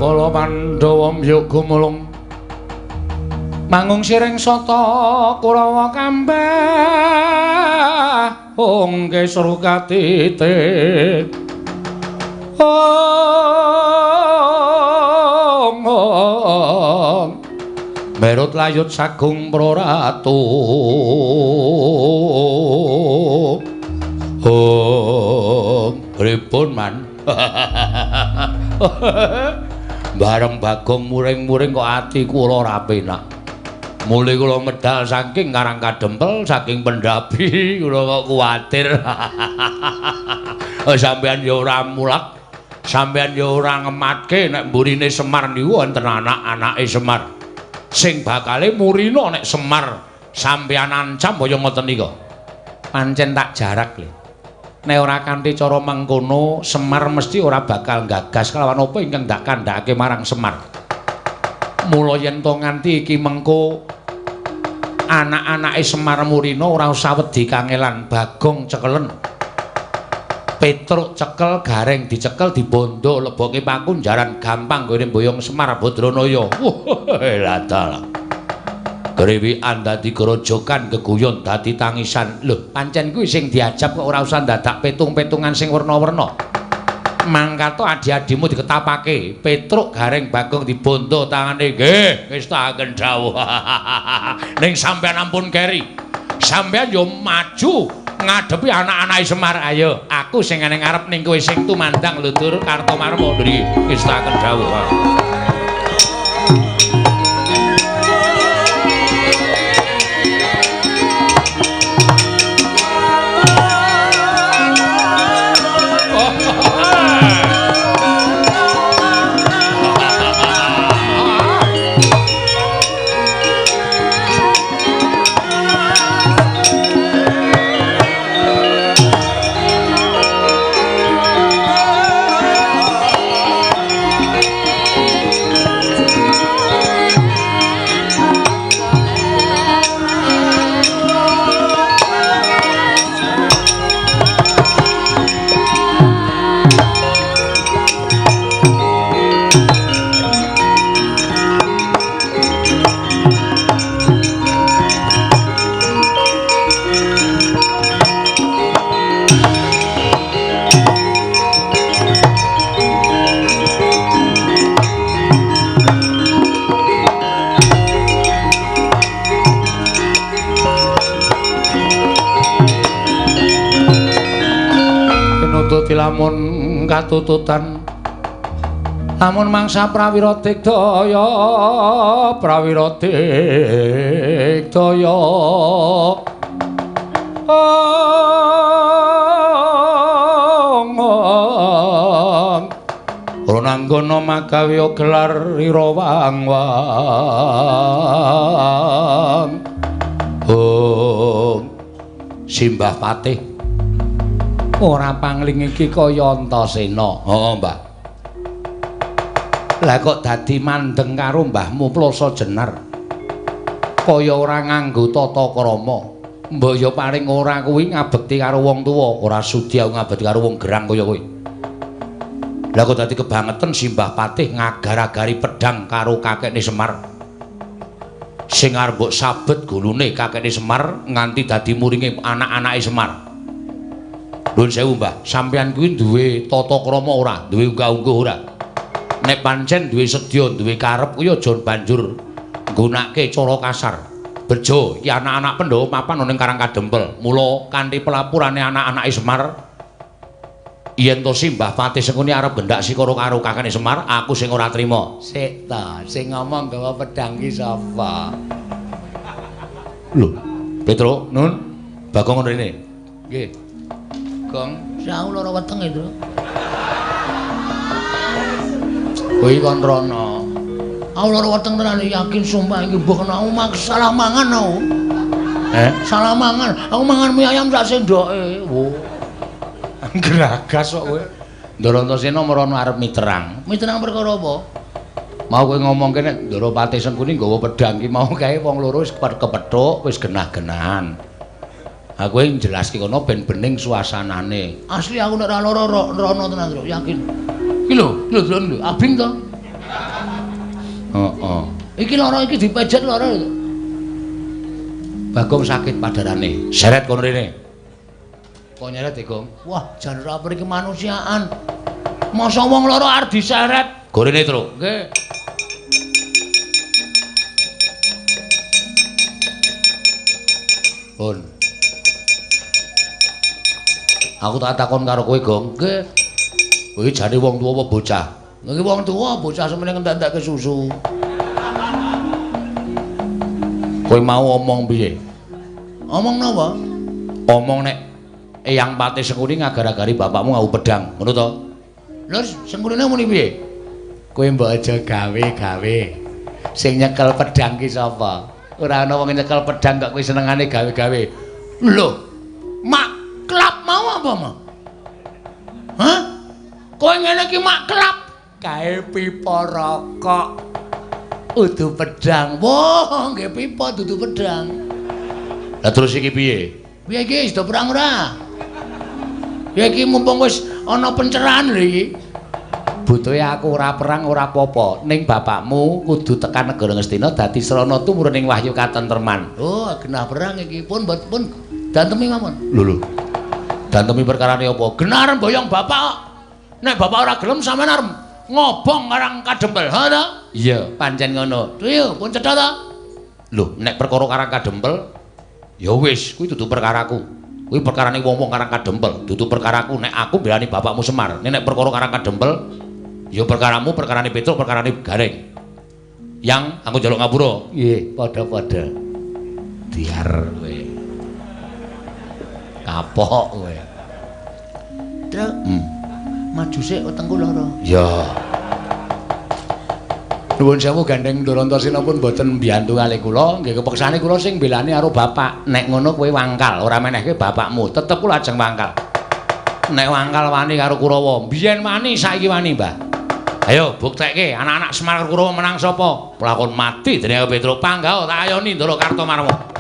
Bala Pandhawa mbyuk gumulung mangung siring sata Kurawa kambah ongke srukatite ong merut layut sagung praratu ong pripun man. Bareng Bagong muring-muring kok ati kula ora penak. Mule kula medal saking Karang Kadempel, saking Pendapi, kula kok kuwatir. Sampeyan ya ora mulak, sampeyan ya ora ngematke nek mburine Semar niku wonten anak-anake Semar. Sing bakale murina nek Semar sampeyan ancam kaya ngoten nika. Pancen tak jarak le. Nek ora kanthi cara mengkono, Semar mesti ora bakal gagas kelawan apa ingkang dak kandhakake marang Semar. Mula yen to nganti iki mengko anak-anake Semar murina ora usah wedi kangelan, Bagong cekelen. Petruk cekel, Gareng dicekel, dibondo, leboke pakunjaran gampang nggone mboyong Semar Badranaya. Wah, lah dalah. Grewikan dadi grojogan, geguyon dadi tangisan. Lho, pancen kuwi sing diajab kok ora usah dadak petung-petungan sing werna-werna. Mangkato adi-adimu diketapake, Petruk, Gareng, Bagong dibondo tangane. Nggih, wis tak dawuh. Ning sampeyan ampun keri. Sampeyan yo maju ngadepi anak-anake Semar. Ayo, aku sing ning ngarep ning kowe sing tumandang lho Dur Kartomarma. Nggih, wis tak dawuh. Lamun katututan lamun mangsa prawira digdaya, prawira digdaya. Ronanggana magawe gelar ira wang-wang. Oh, Simbah Patih ora pangling iki kaya Antasena. Heeh, Mbah. Lah kok dadi mandeng karo mbahmu Plasa Jenar. Kaya ora nganggo tata krama. Mbah ya paling ora kuwi ngabekti karo wong tuwa, ora sudi aku ngabekti karo wong gerang kaya kowe. Lah kok dadi kebangeten Simbah Patih ngagar-agari pedhang karo kakekne Semar. Sing arep mbok sabet gulune kakekne Semar nganti dadi muringe anak-anake Semar. Nuwun sewu, Mbah, sampeyan kuwi duwe tata krama ora? Duwe unggah-ungguh ora? Nek pancen duwe sedya, duwe karep kuwi aja banjur nggunakake cara kasar. Bejo, iki anak-anak Pandhawa mapan ana ning Karang Kadempel. Mula kanthi pelapurane anak-anake Semar, yen to Simbah Patih Sengkuni arep gendak sikara karo kakane Semar, aku sing ora trima. Sik ta, sing ngomong gawa pedhang ki sapa? Lho, Petruk, Nun, Bagong ngono rene. Nggih. Gong, aku lara wetenge, Tru. Kowe kon rono. Aku lara weteng tenan yakin sumpah iki mbok kena aku salah mangan aku. Salah mangan. Aku mangan mie ayam sak sendoke. Wo. Gragas kok kowe. Ndara Antasena merono arep miterang. Miterang perkara apa? Mau kowe ngomongke nek Ndara Patih Sengkuni nggawa pedhang ki mau kae wong loro wis kepethuk, wis genah-genahan. Aku njelaske kono ben bening suasanane. Asli aku nek ora lara rono tenan, Tru, yakin. Iki lho, lho delok lho, abing to. Heeh. Iki lara iki dipejet lara. Bagong sakit padarane. Seret kono rene. Kok nyeret e, Gong? Wah, jan ora peri kemanusiaan. Masa wong lara arep diseret? Gorene, Tru. Nggih. Pun. Aku tak takon karo kowe, Gong. Nggih. Kowe jane wong tuwa apa bocah? Nggih wong tuwa, bocah semene ngentek-entekke susu. Kowe mau omong piye? Omong napa? Omong nek Eyang Patih Sengkuni ngagar-agari bapakmu nganggo pedhang, ngono to? Lho, Sengkunine muni piye? Kowe mbok aja gawe-gawe. Sing nyekel pedhang ki sapa? Ora ana wong nyekel pedhang kok kowe senengane gawe-gawe. Lho, mak klap mau apa, Ma? Hah? Kowe ngene iki mak klap kae pipa rokok. Udu pedhang. Wah, nggih pipa dudu pedhang. Lah terus iki piye? Piye iki sida perang ora? Ya iki mumpung wis ana pencerahan lho iki. Butuhe aku ora perang ora apa-apa, ning bapakmu kudu tekan negara Ngastina dadi srana tumurun ing wahyu katentreman. Oh, genah perang iki pun pun dantemi mawon. Lho lho. Dantemi perkarane apa? Genah arep boyong bapak kok. Nek bapak ora gelem sampean arep ngobong Karang Kadempel. Ha ta? Iya, pancen ngono. Iya, pun cetha ta? Lho, nek perkara Karang Kadempel ya wis, kuwi dudu perkaraku. Kuwi perkarane wong-wong Karang Kadempel, dudu perkaraku. Nek aku mbelani bapakmu Semar, nek perkara Karang Kadempel ya perkaramu, perkarane Petruk, perkarane Gareng. Yang aku njaluk ngapura. Nggih, padha-padha. Diar kowe. Kapok kowe. Truk. Maju sik wetengku lara. Ya. Nuwun sewu gandeng Ndorantosena pun mboten mbiyantu kalih kula, nggih kepeksane kula sing mbelani karo bapak. Nek ngono kowe wangkal, ora menehke bapakmu, tetep kula ajeng wangkal. Nek wangkal wani karo Kurawa, biyen wani saiki wani, Mbah. Ayo buktekke anak-anak Semar Kurawa menang sapa? Pelakon mati dening Petruk panggah tak ayoni Ndara Kartomarma.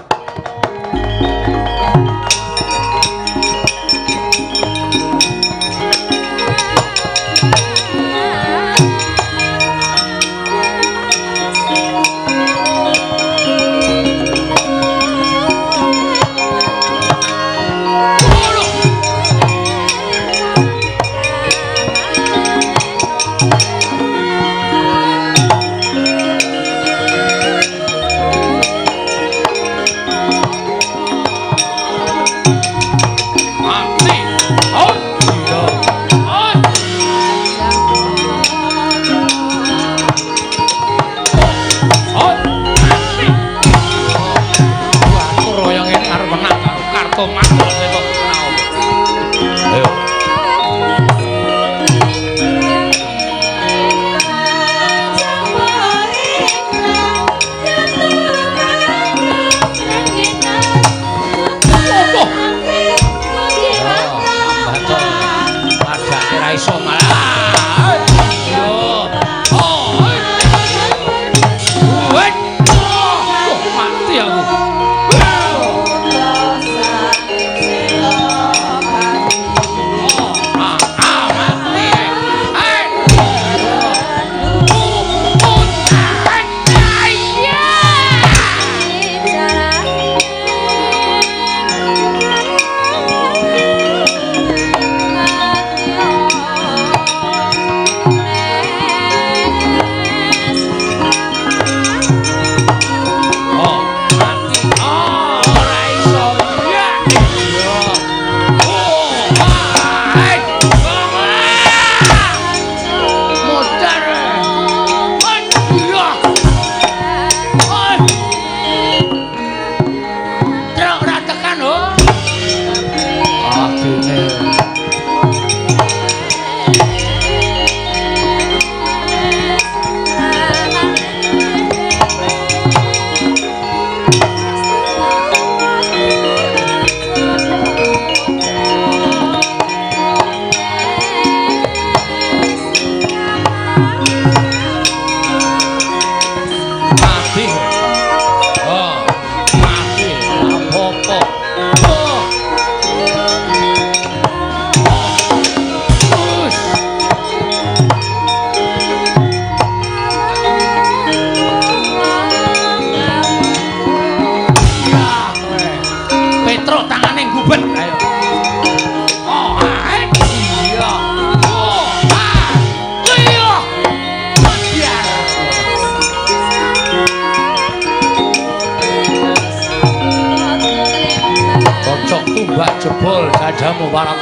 Jebol dadamu warang.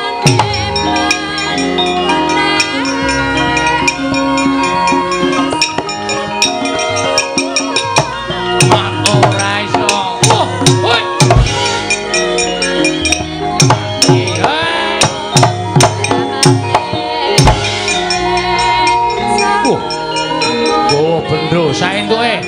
Ora iso. Oh, hoi. Oh. Gowo bendo saentuke.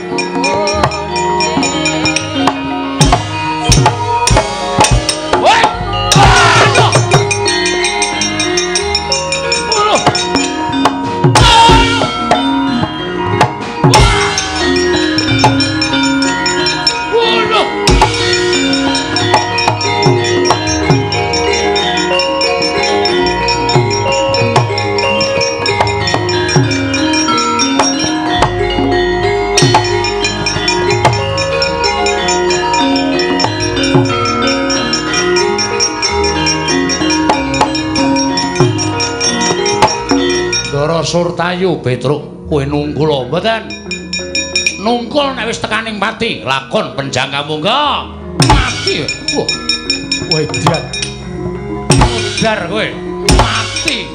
Ndara Surtayu Petruk kowe nungkul mboten? Nungkul nek wis tekaning pati, lakon penjangka mungga. Mati. Wah. Wedan. Modar kowe. Mati.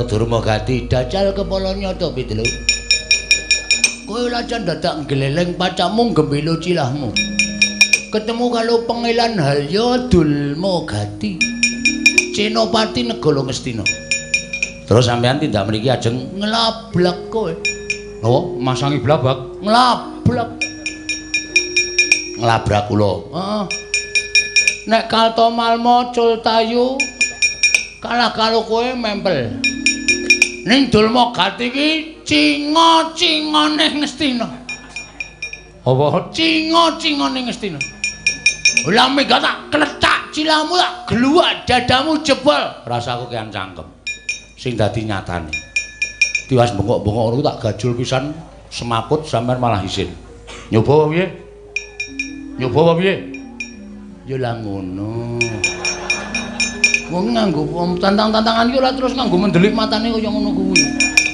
Durmagati dajal kepala nyata Petruk. Kowe lajan dadak nggleleng pacamu gembilo cilahmu. Ketemu karo Pangeran Halya Dulmagati. Senopati negara Ngastina. Terus sampean tindak mriki ajeng nglablak kowe. Napa? Masangi blabak? Nglablak. Nglabrak kula. Heeh. Nek Kartomarma Cultayu kalah karo kowe mempel. Ning Dulmagati iki cinga-cingane Ngastina. Apa? Cinga-cingane Ngastina. Lah mega tak klecak cilahmu tak gluwak dadamu jebol. Rasaku kean cangkem. Sing dadi nyatane. Tiwas bengok-bengok ngono tak gajul pisan semaput sampean malah isin. Nyoba apa piye? Nyoba apa piye? Ya lah ngono. Wong nganggo tantang-tantangan iki ora terus nganggo mendelik matane kaya ngono kuwi.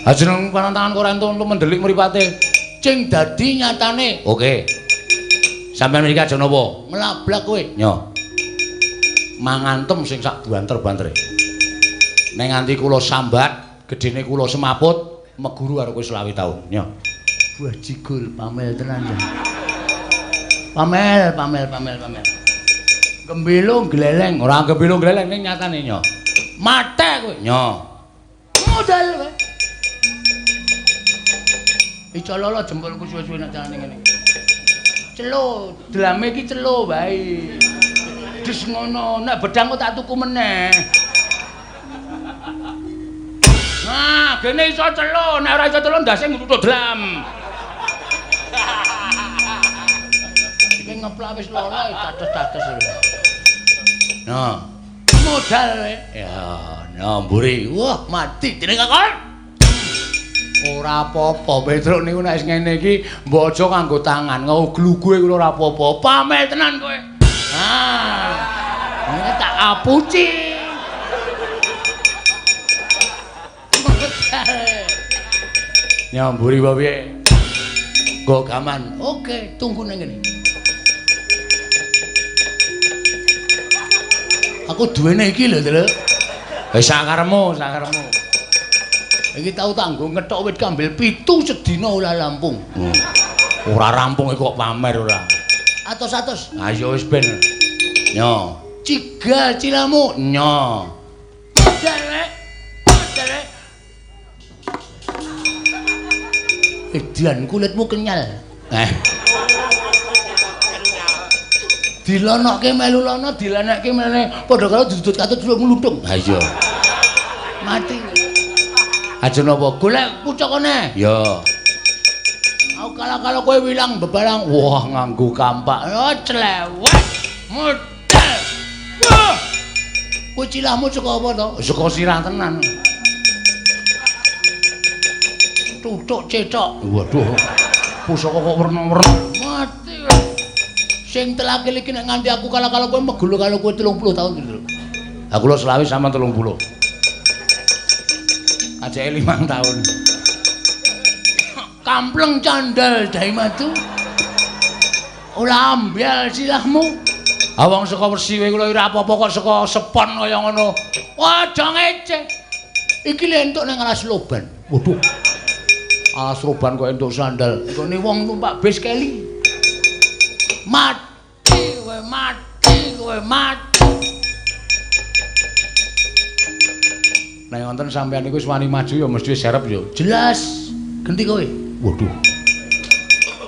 Ha jeneng pantangan kok ora entuk mendelik mripate. Sing dadi nyatane. Oke. Sampeyan mriki aja napa? Nglablak kowe. Nyo. Mangantem sing sak banter-bantere. Nek nganti kula sambat, gedene kula semaput, meguru karo kowe 25 taun. Nyo. Buah jigul pamel tenan ya. Pamel, pamel, pamel, pamel. Gembilo gleleng, ora gembilo gleleng ning nyatane nyo. Mate kowe. Nyo. Modal kowe. Iso lolo jempolku suwe-suwe nek carane ngene. Celo, drame iki celo wae. Des ngono, nek bedang kok tak tuku meneh. Nah, gene iso celo, nek ora iso celo ndase ngruthuk dlam. Iki ngeplak wis lolo cates-cates lho. Nah, modal kowe. Ya, nah mburi. Wah, mati dening kakon. Ora apa-apa, Petruk niku nek wis ngene iki mbok aja nganggo tangan, ngoglugue kula ora apa-apa. Pamel tenan kowe. Ah. Ngene tak apuci. Nyamburi apa piye? Nggo gaman. Oke, tunggu nang ngene. Aku duwene iki lho, Truk. Wis sakaremu, sakaremu. Iki tau tak nggo ngethok wit kambil 7 sedina ora rampung. Ora rampung iki kok pamer ora. Atos-atos. Ayo wis ben. Nyo. Cigal cilamu. Nyo. Modal. Modal. Edian kulitmu kenyal. Eh. Dilonokke melu lono, dilenekke melene padha karo dudut katut ngluntung. Ha iya. Mati. Aja napa? Golek pucukane. Ya. Aku kalah-kalah kowe wilang bebarang. Wah, nganggo kampak. Oh, clewet. Modal. Wah. Kowe cilahmu saka apa to? Saka sirah tenan. Tutuk cethok. Waduh. Pusaka kok werna-werna. Mati. Sing telakil iki nek nganti aku kalah-kalah kowe megulu karo kowe 30 tahun gitu. Aku lho 25 sama 30. Ajake 5 tahun. Kampleng candal dai madu. Ora ambyal silahmu. Ah wong saka Persiwe kula ora apa-apa kok saka sepon kaya ngono. Wah, aja ngece. Iki lho entuk nang alas loban. Waduh. Alas roban kok entuk sandal. Nggone wong numpak bis keli. Mati kowe, mati kowe, mati. Nek wonten sampean niku wis wani maju ya mesti serep ya. Jelas. Genti kowe. Waduh.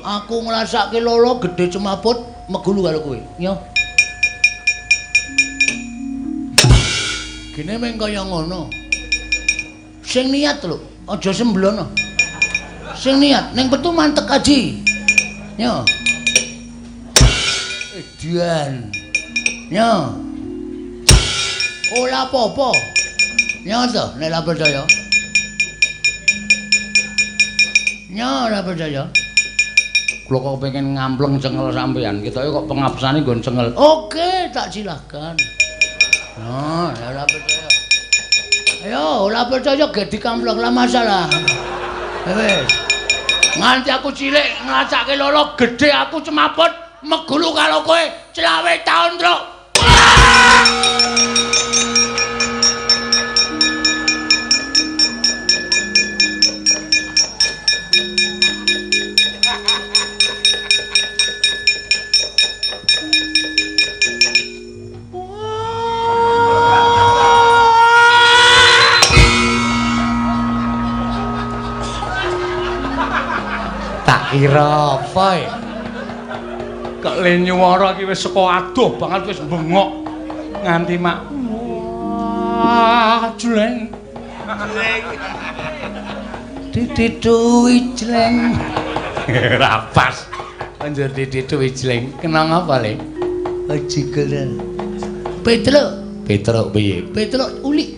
Aku ngrasake lolo gedhe cemaput megulu karo kowe. Yo. Gene meng kaya ngono. Sing niat lho, aja semblono. Sing niat ning petu mantek aji. Yo. Edian. Yo. Ora apa-apa. Yo to, nek ora percaya. Yo ora percaya. Kula kok pengen ngampleng cengel sampean. Ketoke kok pengapsane nggon cengel. Oke, tak silahkan. Nah, ora percaya. Ayo, ora percaya ge dikampleng lah masalah. Wis. Nganti aku cilik ngrasake lolo gedhe aku cemaput megulu karo kowe 25 taun, Truk. Tak kira apa ya? Kok le nyuwara iki wis saka adoh banget wis bengok nganti mak. Wah, jleng. Jleng. Didituwi jleng. Ora pas. Banjur didituwi jleng. Kena ngapa, Le? Jigelen. Petruk. Petruk piye? Petruk ulik.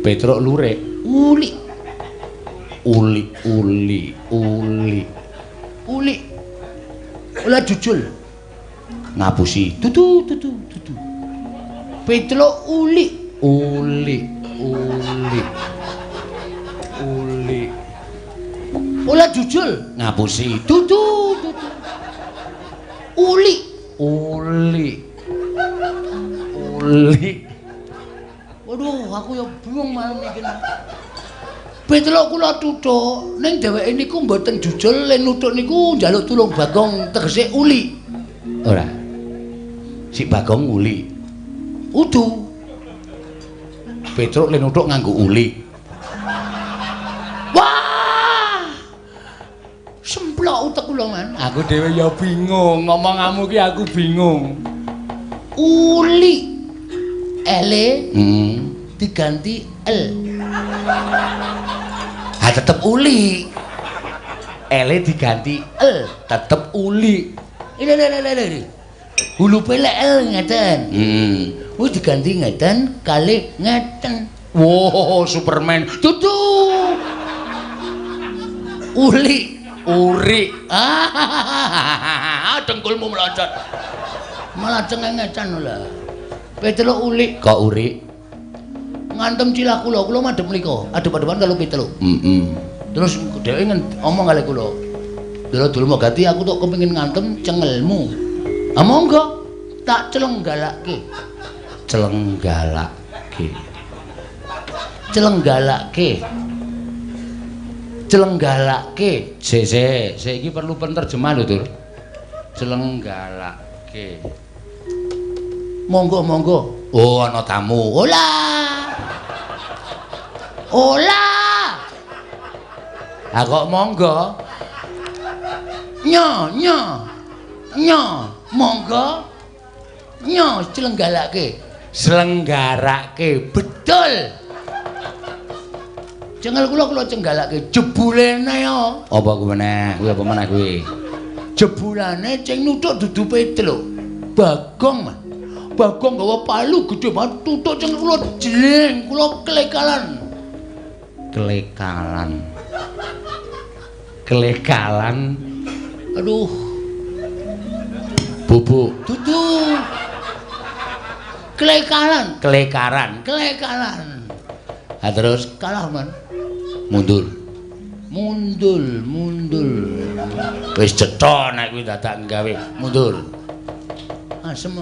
Petruk lurik. Ulik. Uli uli uli uli ula jujul ngapusi tutu tutu tutu Petruk uli uli uli uli ula jujul ngapusi tutu tutu uli uli uli. Waduh, aku ya bingung malam iki. Petruk kula tuthuk ning dheweke niku mboten jujul le nuthuk niku njaluk tulung Bagong tegese uli. Ora. Si Bagong uli. Udu. Petruk le nuthuk nganggo uli. Wah! Semplok utek kula, Man. Aku dhewe ya bingung, ngomongamu ki aku bingung. Uli. Ele diganti L. Ha tetep uli. Ele diganti L, tetep uli. Ile ile ile ile. Hulupe lek L ngeten. Wis diganti ngeten kali ngeten. Wow, Superman. Dudu. Uli, uri. Ah, dengkulmu meloncat. Malah cengengecan lho. Petruk uli. Kok uri? Ngantem cilah kula, kula madhep mriko, adep-adepan karo Petruk. Terus dheweke omong kali kula. Dulur-dulur Mogati aku tok kepengin ngantem cengelmu. Ah monggo, tak celenggalake. Celenggalake. Celenggalake. Celenggalake. Sik sik, sik iki perlu penerjemah lho, Dur. Celenggalake. Monggo monggo. Oh, ana tamu. Ola. Ola. Ha kok monggo? Nyo nyo. Nyo, monggo. Nyo celenggalake. Selenggarake. Betul. Cengel kula kula cenggalake jebulene yo. Apa kuwi meneh? Kuwi apa meneh kuwi? Jebulane sing nuthuk dudu Petruk. Bagong, Mas. Bagong gawa palu gedhe banget tutuk cengel kula jleng, kula klekalan. Klekalan. Klekalan. Aduh. Bubuk. Dudu. Klekalan, klekaran, klekalan. Ha terus kalah, Man. Mundur. Mundur, mundur. Wis cetha nek kuwi dadak gawe mundur. Asem.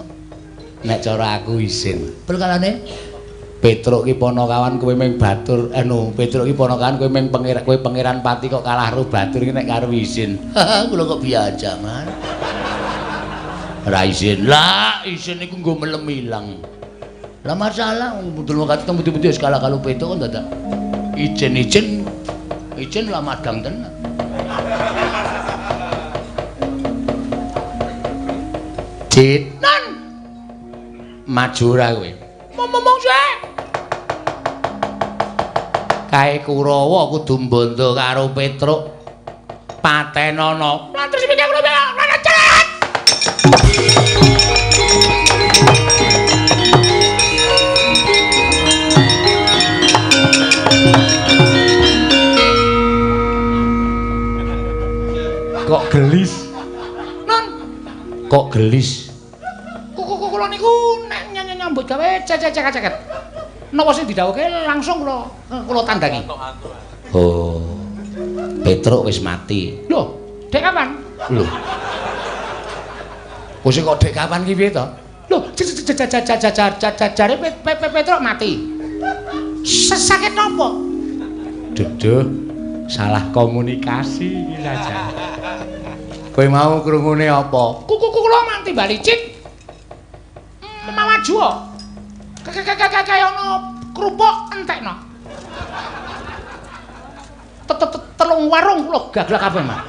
Nek cara aku isin. Perkarane Petruk ki ponokawan kowe ming batur anu Petruk ki ponokawan kowe ming pangeran kowe pangeran pati kok kalah karo batur iki nek karo isin. Kula kok biasa, Man. Ora isin. Lah, isin iku nggo melem ilang. Lah masalah mudul wakati teng putih-putih wis kalah karo Petruk kok dadak ijen-ijen ijen lah madang tenan. Cit. Nan. Maju ora kowe. Momong sik. Kae Kurawa kudu mbondo karo Petruk. Patenono. Lan terus pikir kula lan cerat. Kok gelis? Non. Kok gelis? Kula niku nek nyambut gawe cecek-ceket. Napa sing didhawuhke langsung kula tandangi. Oh. Petruk wis mati. Lho, dek kapan? Lho. Wis kok dek kapan ki piye to? Lho, jare Petruk mati. Sakit napa? Duduh, salah komunikasi iki saja. Kowe mau krungune apa? Kuku kula manti bali cit. Mawaju. Kaya ana kerupuk entekno. Telung warung kula gaglak kabeh, Mas.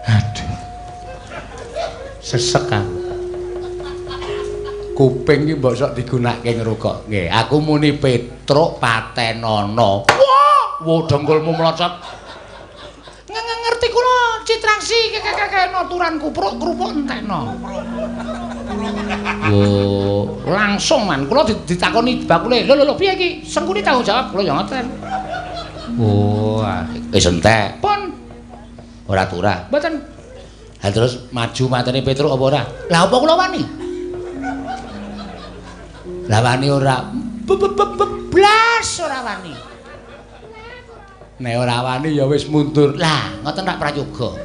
Aduh. Sesek aku. Kuping iki mbok sok digunakake ngrungokke. Aku muni Petruk patenono. Wah, wo dengkulmu mlocot. Ngerti kula citraksi kekekekno turan kupruk kerupuk entekno. Wo, langsung man kula ditakoni bakule. Lho lho lho piye iki? Sengkuni tanggung jawab kula ya ngoten. Oh, wis entek. Pun ora turah. Mboten. Ha terus maju matene Petruk apa ora? Lah apa kula wani? Lah wani ora. Blas ora wani. Nek ora wani ya wis mundur. Lah, ngoten rak prayoga.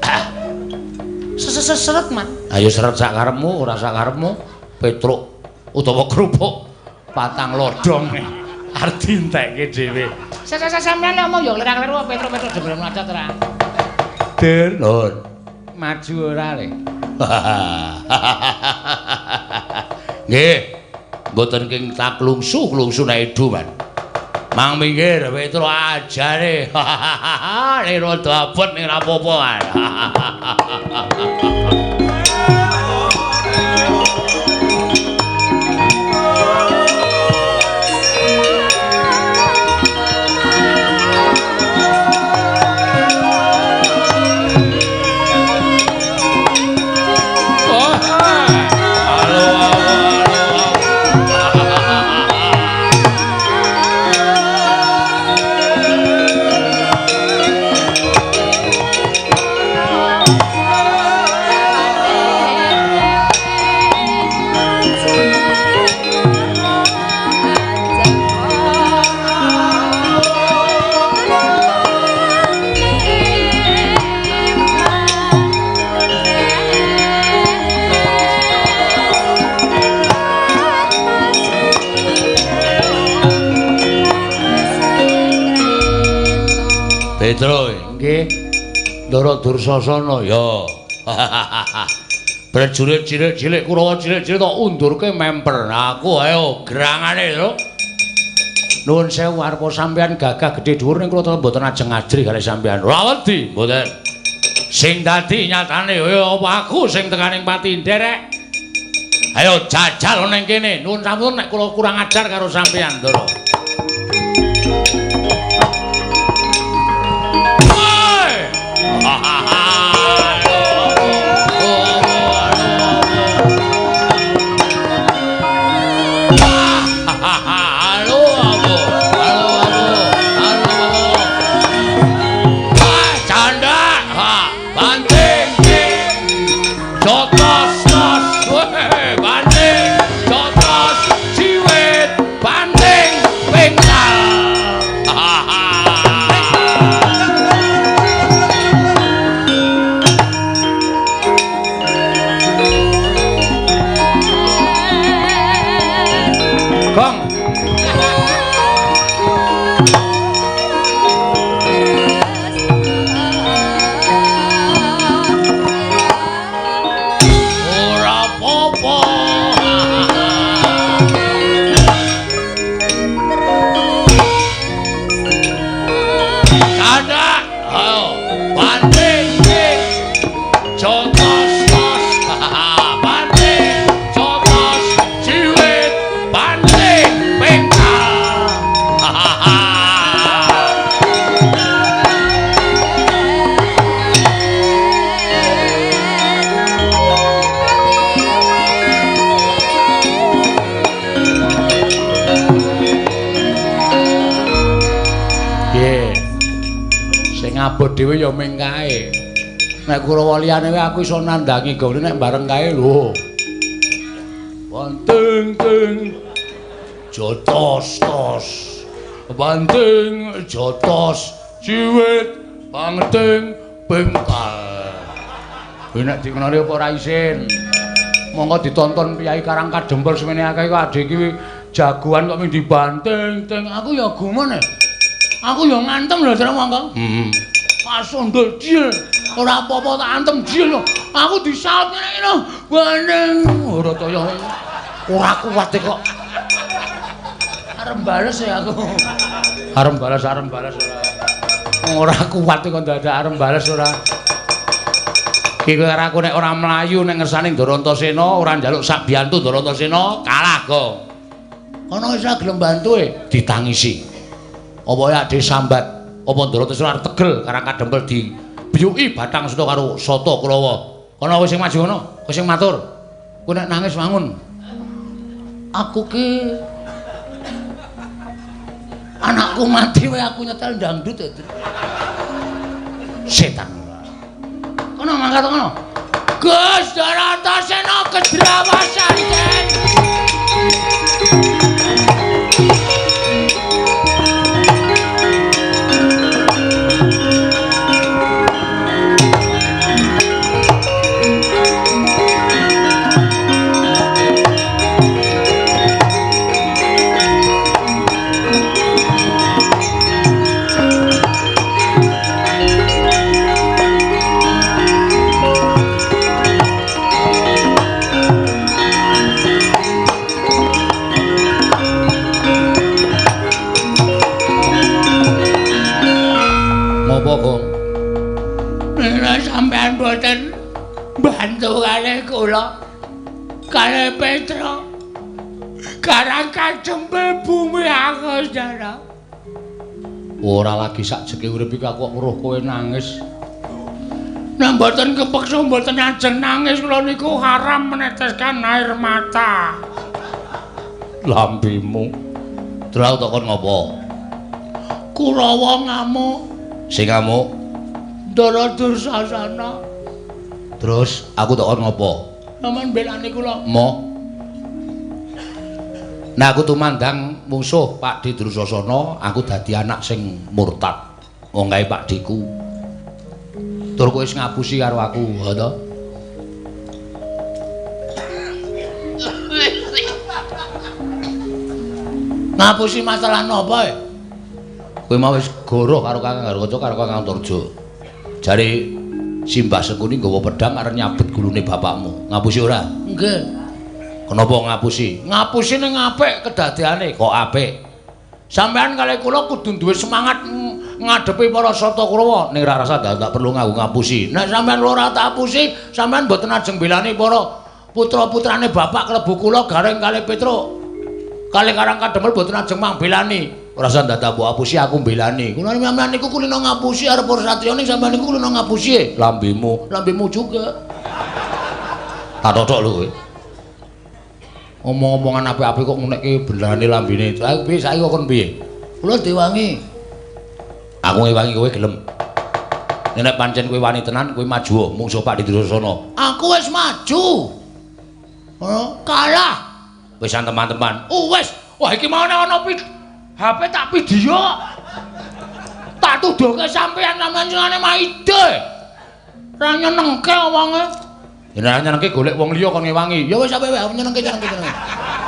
Seret, Man. Ayo seret sak karepmu, ora sak karepmu. Petruk utawa kerupuk patang lodong arep dientekke dhewe. Sampeyan lek omong ya kleru-kleru Petruk-Petruk jebul mlacot ora. Der, Lur. Maju ora le. Nggih. Mboten king taklungsu-klungsu nek edu, Man. Mang minggir Petruk ajare. Nek rada abot ning ra apa-apa, Man. Petro, nggih. Ndara Dursasana ya. Prajurit cilik-cilik Kurawa cilik-cilik tok undurke memper. Aku ayo gerangane lho. Nuwun sewu arpa sampeyan gagah gedhe dhuwur ning kula mboten ajeng ajrih kalih sampeyan. Ora wedi, mboten. Sing dadi nyatane ya apa aku sing tekaning pati nderek. Ayo jajal ning kene. Nuwun sampun nek kula kurang ajar karo sampeyan, Ndara. abot dhewe ya ming kae. Nek Kurawa liyane wae aku iso nandangi gone nek bareng kae lho. Banting ting jotos tos. Banting jotos ciwit banting bengkal. Kuwi nek dikenali apa ora isin. Monggo ditonton piyai Karang Kadempel semene akeh kok adhe iki jagoan kok ming dibanting ting. Aku ya gumun e. Aku ya ngantem lho jare monggo. Heeh. Pasundul jil. Ora apa-apa tak antem jil. Aku disaut ngene iki lho. Banting ora kaya ora kuat kok. Arep bales ya aku. Arep bales ora. Ora kuat kok dadak arep bales ora. Iki karo aku nek ora mlayu nek ngersane Ndarantasena ora njaluk sabiyantu Ndarantasena kalah kok. Kono wis ora gelem bantu e ditangisi. Apa ya ade sambat, apa Ndarantasena arep tegel Karang Kadempel dibiyuki batang seta karo Sata Kurawa. Kono wis sing maju kono, kowe sing matur. Kowe nek nangis wangun. Aku ki anakku mati wae aku nyetel dangdut e. Setan. Kono mangkat kono. Gus Ndarantasena kedrawasan den. Sampeyan boten bantu kalih kula kalih Petra Karang Kadempel bumi aku saudara. Ora lagi sakjeke urip iki aku kok weruh kowe nangis. Nek mboten kepeksa mboten ajeng nangis kula niku haram meneteskan air mata. Lambemu. Terus aku takon ngopo? Kurawa ngamuk. Sing ngamuk Ndara Dursasana. Terus aku takon ngopo? Sampeyan belani kula. Moh. Nah aku tumandang mungsuh Pakdhe Dursasana, aku dadi anak sing murtad. Wong kae Pakdheku. Tur kowe wis ngapusi karo aku, ha to? Ngapusi masalah napa e? Kowe mau wis goroh karo Kakang Garukaca karo Kakang Antarja. Jare Simbah Sengkuni nggawa pedhang arep nyabet gulune bapakmu. Ngapusi ora? Nggih. Kenapa ngapusi? Ngapusi ning apik kedadeane. Kok apik? Sampeyan kalih kula kudu duwe semangat ngadepi para Sata Kurawa. Ning ora rasa tak perlu nganggo ngapusi. Nek sampeyan ora tak apusi, sampeyan mboten ajeng belani para putra-putrane bapak klebu kula Gareng kalih Petruk. Kalih Karang Kadempel mboten ajeng mangbelani. Ora usah dadak mbok apusi aku mbelani. Kula sampeyan niku kulino ngapusi arep para satriya ning sampeyan niku kulino ngapusi e. Lambemu, lambemu juga. Tak totok lho kowe. Omong-omongan apik-apik kok ngunekke belane lambene. Lha piye saiki kok kon piye? Kula diwangi. Aku ngewangi kowe gelem. Nek pancen kowe wani tenan kowe maju mungsuh Pakdhe Dursasana. Aku wis maju. Oh, kalah. Wis teman-teman. Oh wis. Wah iki mau ana HP tak video. Tak tuduhke sampeyan sampeyan senengane maide. Ora nyenengke wonge. Ya nek nyenengke golek wong liya kon ngewangi. Ya wis sampe wae nyenengke tenan.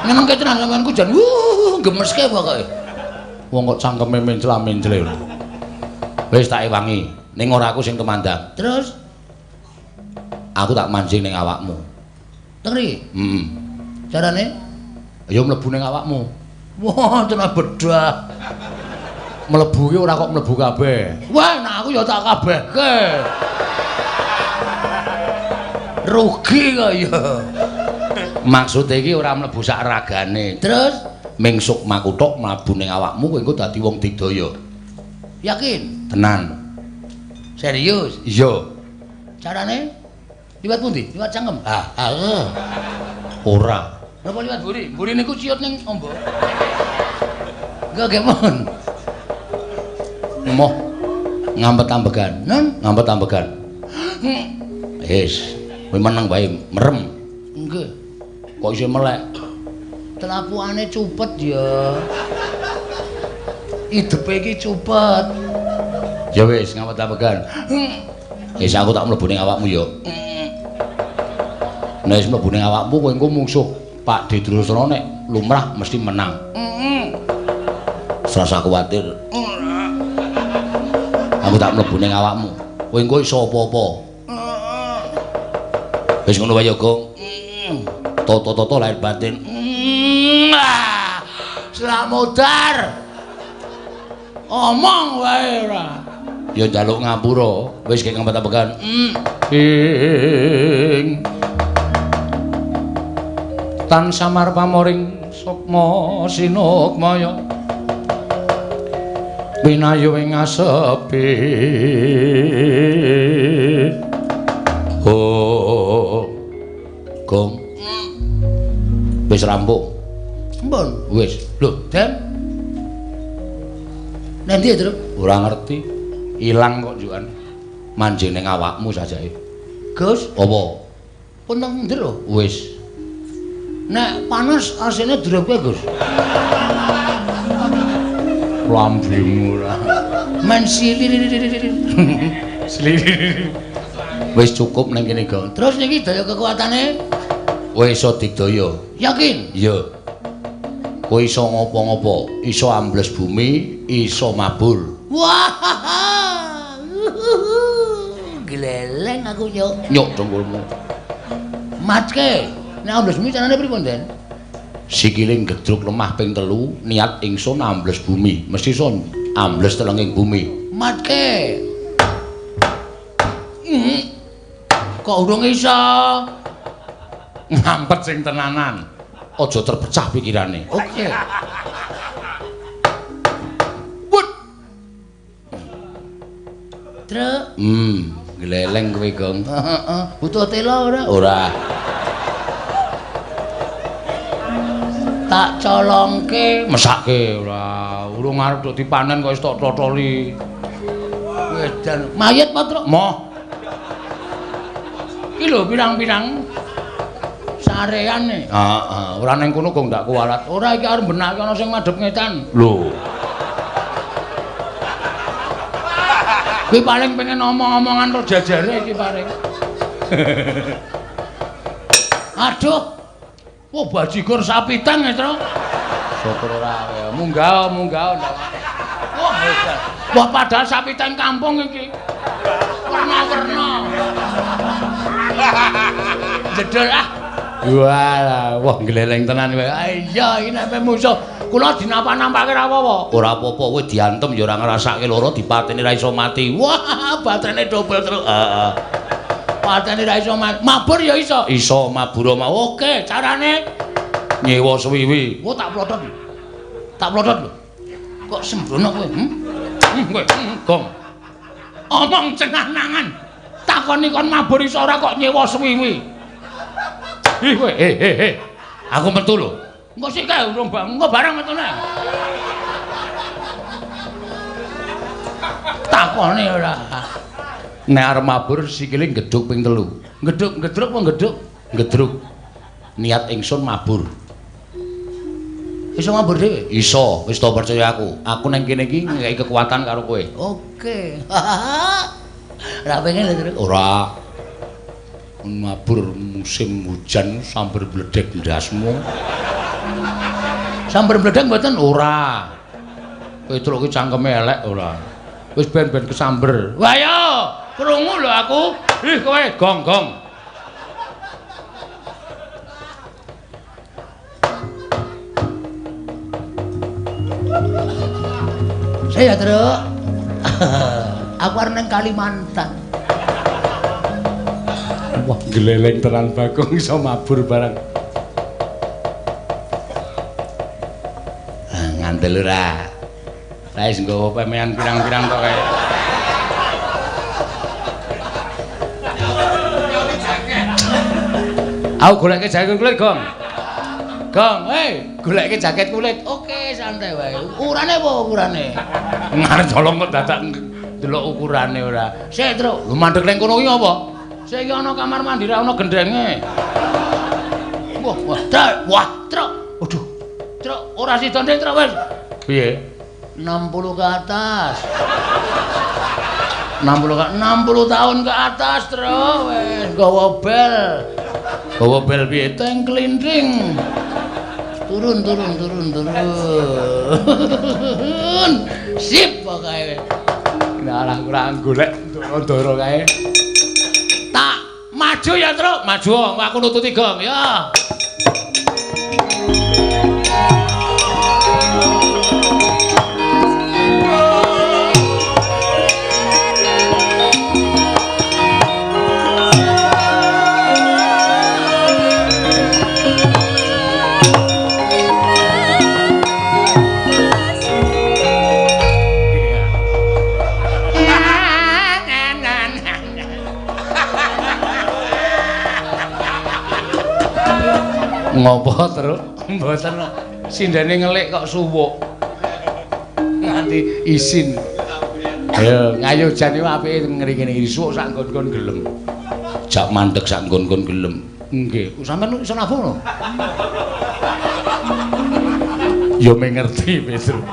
Nyenengke tenan sampeanku jan gemeske pokoke. Wong kok cangkeme mencla-mencle. Wis tak ewangi. Ning ora aku sing tumandang. Terus aku tak mancing ning awakmu. Teng mriki? Heeh. Carane? Ya mlebu ning awakmu. Wah, tenan bedah. Mlebu ki ora kok mlebu kabeh. Wah, nek aku ya tak kabehke. Rugi kok ya. Maksude iki ora mlebu sak ragane. Terus ming sukmaku tok mlebu ning awakmu kowe engko dadi wong digdaya. Yakin? Tenan. Serius? Iya. Carane? Liwat pundi? Liwat cangkem. Ah, ah. Ora. Napa liwat mburi? Mburi niku ciut ning ombo. Enggak gemon. Moh. Ngampet ambegan. Nun, ngampet ambegan. Wis, kowe meneng wae, merem. Nggih. Kok isih melek? Telapukane cupet ya. Idepe iki cupet. Ya wis, ngampet ambegan. Wis aku tak mlebu ning awakmu ya. Nek wis mlebu ning awakmu kowe engko mungsuh Pak Durasana nek lumrah mesti menang. Serasa kuwatir. Aku tak mlebu ning awakmu. Kowe engko iso apa-apa. Wis ngono wae ya, Gong. Toto-toto lahir batin. Slamodar. Omong wae ora. Ya njaluk ngapura, wis kek ngempet-ambekan. Ing tan samar pamoring sukma sinukmaya winayu ing asepi. Oh, Gong. Wis rampung. Mbon. Wis. Lho, Den. Nanti ya, Truk? Ora ngerti. Ilang kok njukan. Manjing ning awakmu sajake. Gus, apa? Pun nang njero. Wis. Nek panas asine drope, Gus. Lambemu ora. Men sili. Wis cukup ning kene, Gong. Terus niki daya kekuatane? Kowe iso digdaya. Yakin? Iya. Kowe iso ngopo-ngopo, iso ambles bumi, iso mabur. Wah. Gleleng aku nyuk. Nyuk dengkulmu. Matke. Nek ambles bumi carane pripun, Den? Sikile gedruk lemah ping 3, niat ingsun ambles bumi, mesti iso ambles telenging bumi. Matke. Kok urung iso? Ngampet sing tenanan. Aja terpecah pikirane. Oke. Wut. Truk. Gleleng kowe, Gong. Heeh. Butuh tela ora? Ora. Tak colongke, mesake ora. Urung arep tok dipanen kok wis tok totoli. Wedan. Mayit apa, Truk? Moh. Iki lho pirang-pirang sareane. Heeh, ora ning kono kok ndak kuwalat. Ora iki arep benake ana sing madhep ngetan. Lho. Kuwi paling pengen omong-omongan ro jajare iki paling. Aduh. Wah, bajigur sapi tang ya, Truk. Syukur ora. Munggah, munggah. Wah, hebat. Wah, padahal sapi tang kampung iki. Werna-werna. Jedul ah. Walah, wah gleleng tenan kowe. Iya, iki nek musuh kula dinapa-nampake ra apa-apa. Ora apa-apa, kowe diantem ya ora ngrasake lara, dipateni ra iso mati. Wah, baterene dobel terus. Heeh. Patene ra iso mati. Mabur ya iso. Iso mabur mau. Oke, carane nyewa suwiwi. Wah, tak plotot. Tak plotot lho. Kok sembrono kowe? Kowe, Gong. Omong cenah-nangan. Takoni kon mabur iso ora kok nyewa suwiwi. Ih kowe, eh. Aku metu lho. Engko sik kae urung engko bareng metune. Takone ora. Nek arep mabur sikile gedhuk ping 3. Gedhuk, gedruk apa gedhuk? Gedruk. Niat ingsun mabur. Iso mabur dhewe? Iso, wis to percaya aku. Aku nang kene iki ngekeki kekuatan karo kowe. Oke. Ora pengen lho, Truk. Ora. Mabur musim hujan sambar bledek ndasmu. Sambar bledek mboten? Ora. Petruk ki cangkeme elek ora. Wis ben-ben kesamber. Wah yo, krungu lho aku. Ih kowe gong-gong. Saya Truk. Aku arep nang Kalimantan. Wah, gleleng tenan Bagong iso mabur barang. Ah, ngandel ora. Lah wis nggawa pemean pirang-pirang tok kae. Aku goleke jaket kulit, Gong. Gong, hei, goleke jaket kulit. Oke, santai wae. Ukurane apa ukurane? Ngarep colong kok dadak Delok ukurane ora. Sik, Truk. Lho mandeg ning kono ki apa? Sik iki ana kamar mandi ra ana gendenge. Wah, wah, Truk. Wah, Truk. Aduh. Truk, ora sida ndek, Truk wis. Piye? 60 ke atas. 60 tahun ke atas, Truk. Wis nggawa bel. Gawa bel piye? Teng klinting. Turun, turun, turun, turun. Sip pokoke. Nah, kurang golek ndoro-ndoro kae. Tak maju ya, Truk. Maju, aku nututi gong ya. Ngopo, Truk? Mboten. Sindene ngelik kok suwuk. Nganti isin. Ayo, ngayo jane apike ngene iki suwuk sak nggon-nggon gelem. Jak mandeg sak nggon-nggon gelem. Nggih. Sampeyan iso nabuh lho. Ya me ngerti, Petruk.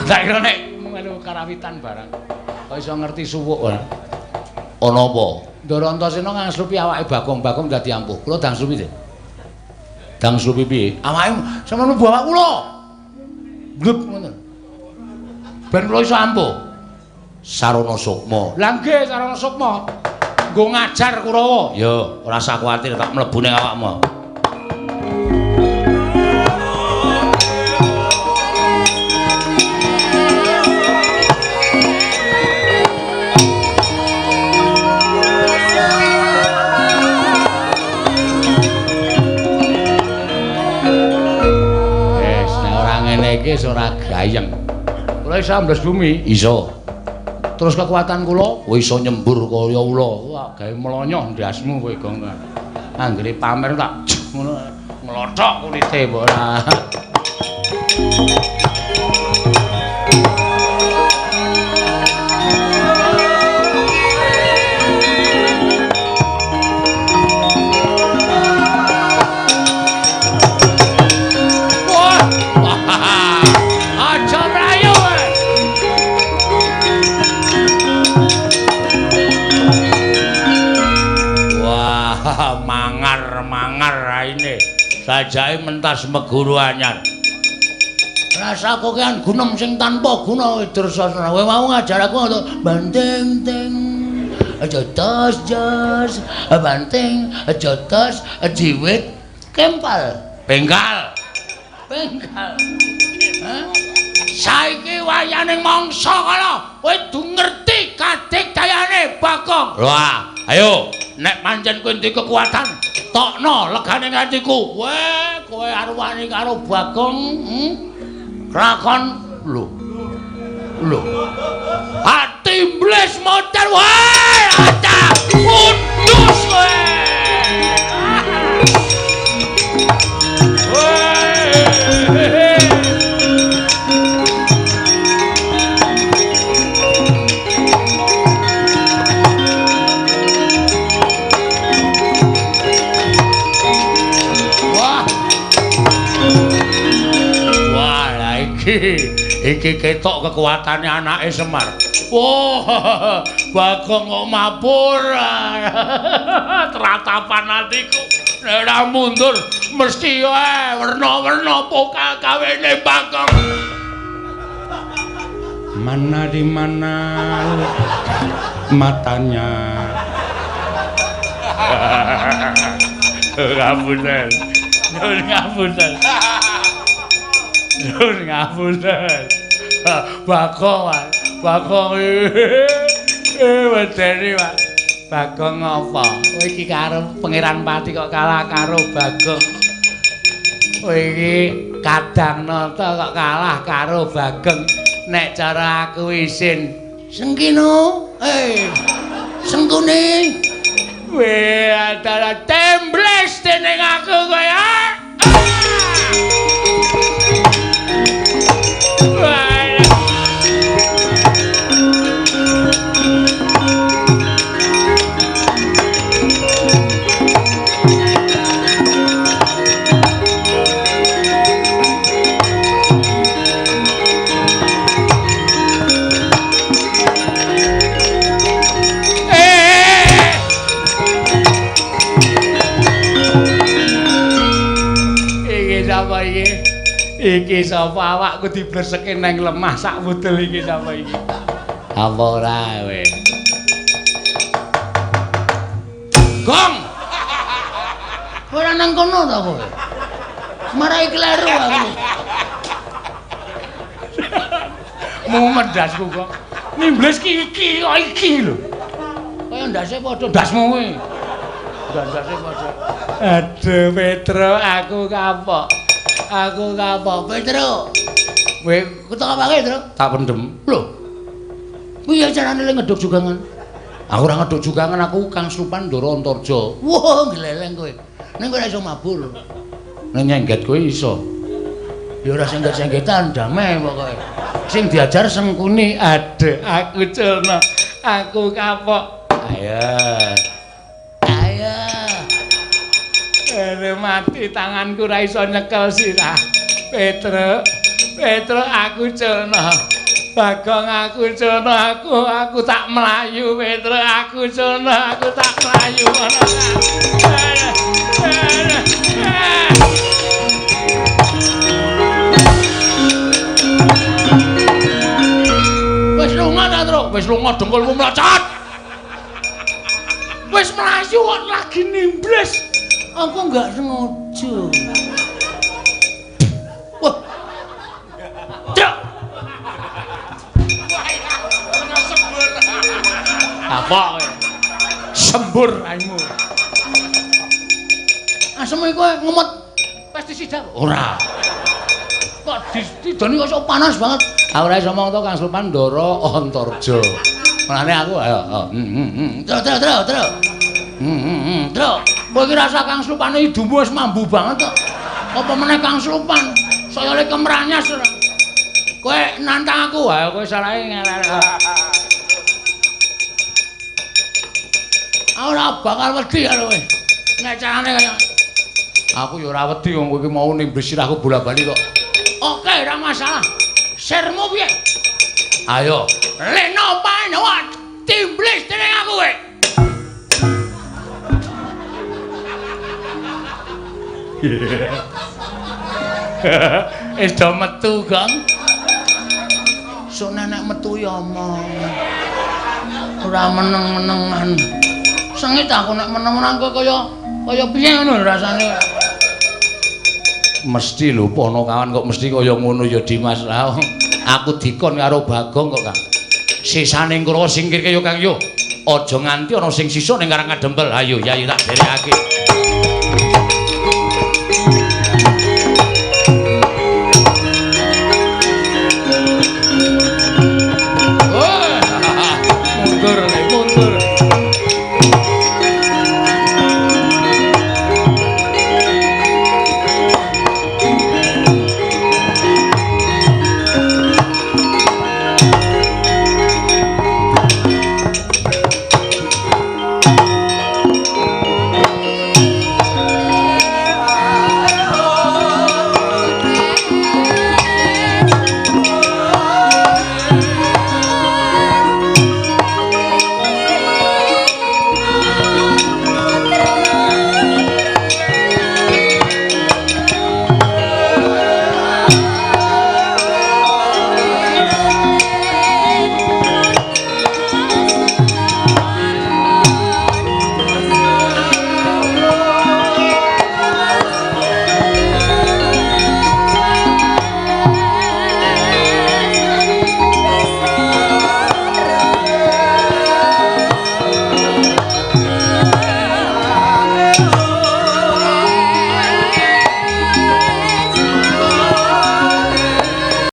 Tak kira nek melu karawitan barang. Kok iso ngerti suwuk ora? Ana apa? Ndara Antasena ngangslupi awake Bagong, Bagong dadi ampuh. Kula dangslupi, Dik. Dangslupi piye? Awake sampeyan mlebu awak kula. Glep ngoten. Ben kula iso ampuh. Sarana sukma. Lah nggih, sarana sukma. Nggo ngajar Kurawa. Ya, ora usah kuwatir tak mlebu ning awakmu. Iki ora gayeng. Kula iso ambles bumi, iso. Terus kekuatan kula, kowe iso nyembur kaya ula. Wah, gawe mlonyoh ndasmu kowe, Gong. Anggere pamer tak ngono nglothok kulite mbok ora. Sajake mentas meguru anyar. Rasa kokean gunem sing tanpa guna Dursasana. Kowe mau ngajar aku banting ting. Aja tos jos, banting, aja tos, jiwit, kempal. Bengkal. Bengkal. Hah? Saiki wayane mangsa kala kowe du ngerti kadigdayane Bagong. Wah, ayo nek pancen kowe duwe kekuatan tokno legane atiku. Weh, kowe arep wani karo Bagong, Lakon lho. Lho. Ati mblis modal wae, acah undus kowe. Iki ketok kekuatane anake Semar. Wah, Bagong kok mabur. Tratapan atiku. Nek ora mundur mesti wae werna-werna pokal kawene Bagong. Mana di mana matanya. Ngapunten. Nyuwun ngapunten. Nyuwun ngapunten. Bagong, Bagong. Wedeni, Pak. Bagong apa? Kowe iki karo Pangeran Pati kok kalah karo Bagong. Kowe iki Kadang Nata kok kalah karo Bagong. Nek cara aku isin. Sengkino, Sengkune. Weh, adalah tembles dening aku kowe. Wah. sapa iki? Iki sapa awakku diblerseke nang lemah sak wudel iki sapa iki? Apa ora kowe? Gong. Ora nang kono ta kowe? Marai kleru aku. Mumet ndasku kok. Nimbles ki iki kok iki lho. Kaya ndase padha ndasmu kowe. Ndase padha. Aduh Petro, aku kapok. Aku kapok Petro. Kowe ketok apake, Tru? Tak pendem. Lho. Piye carane le ngeduk jugangan? Aku ora ngeduk jugangan, aku Kang Slupan Ndara Antarja. Wah, gleleng kowe. Ning kowe ora iso mabur. Nek nyengget kowe iso. Ya ora sengget-senggetan, damai pokoke. Sing diajar Sengkuni. Aduh, aku culna. Aku kapok. Ayo. Ayo. Aduh, mati tanganku ora iso nyekel sirah. Petro, Petro aku culna. Bagong aku culna, aku tak mlayu Petro, aku culna, aku tak mlayu. Wis lunga ta, Tru? Wis lunga dengkulmu mlocot. Wis mlayu kok lagi nimbles. Aku enggak sengaja. Wah. Cuk. Apa kowe? Sembur raimu. Asem iku ngemot pestisida. Ora. Kok didoni kok sok panas banget. Aku ora iso omong to Kang Slupan Ndara Antarja. Mulane aku ayo. Tru tru tru tru. Tru. Kowe iki rasa Kang Slupane idumu wis mambu banget kok. Apa meneh Kang Slupan? Saya le kemranyas ora. Kowe nantang aku, ayo kowe salahe ngelek. Aku ora bakal wedi karo kowe. Nek carane kaya aku ya ora wedi wong kowe iki mau nimblis sirahku bola-bali kok. Oke, ora masalah. Sirmu piye? Ayo. Leno panawat timblis dening aku kowe. Wis do metu, Gong. Sok nenek metu ya omong. Ora meneng-menengan. Sengit aku nek meneng-menengan kok kaya piye ngono rasane. Mesti lho Ponokawan kok mesti kaya ngono ya Dimas. Lah aku dikon karo Bagong kok, Kang. Sisane Kurawa singkirke yo Kang yo. Aja nganti ana sing sisa ning Karang Kadempel. Ayo Yayi tak derekake.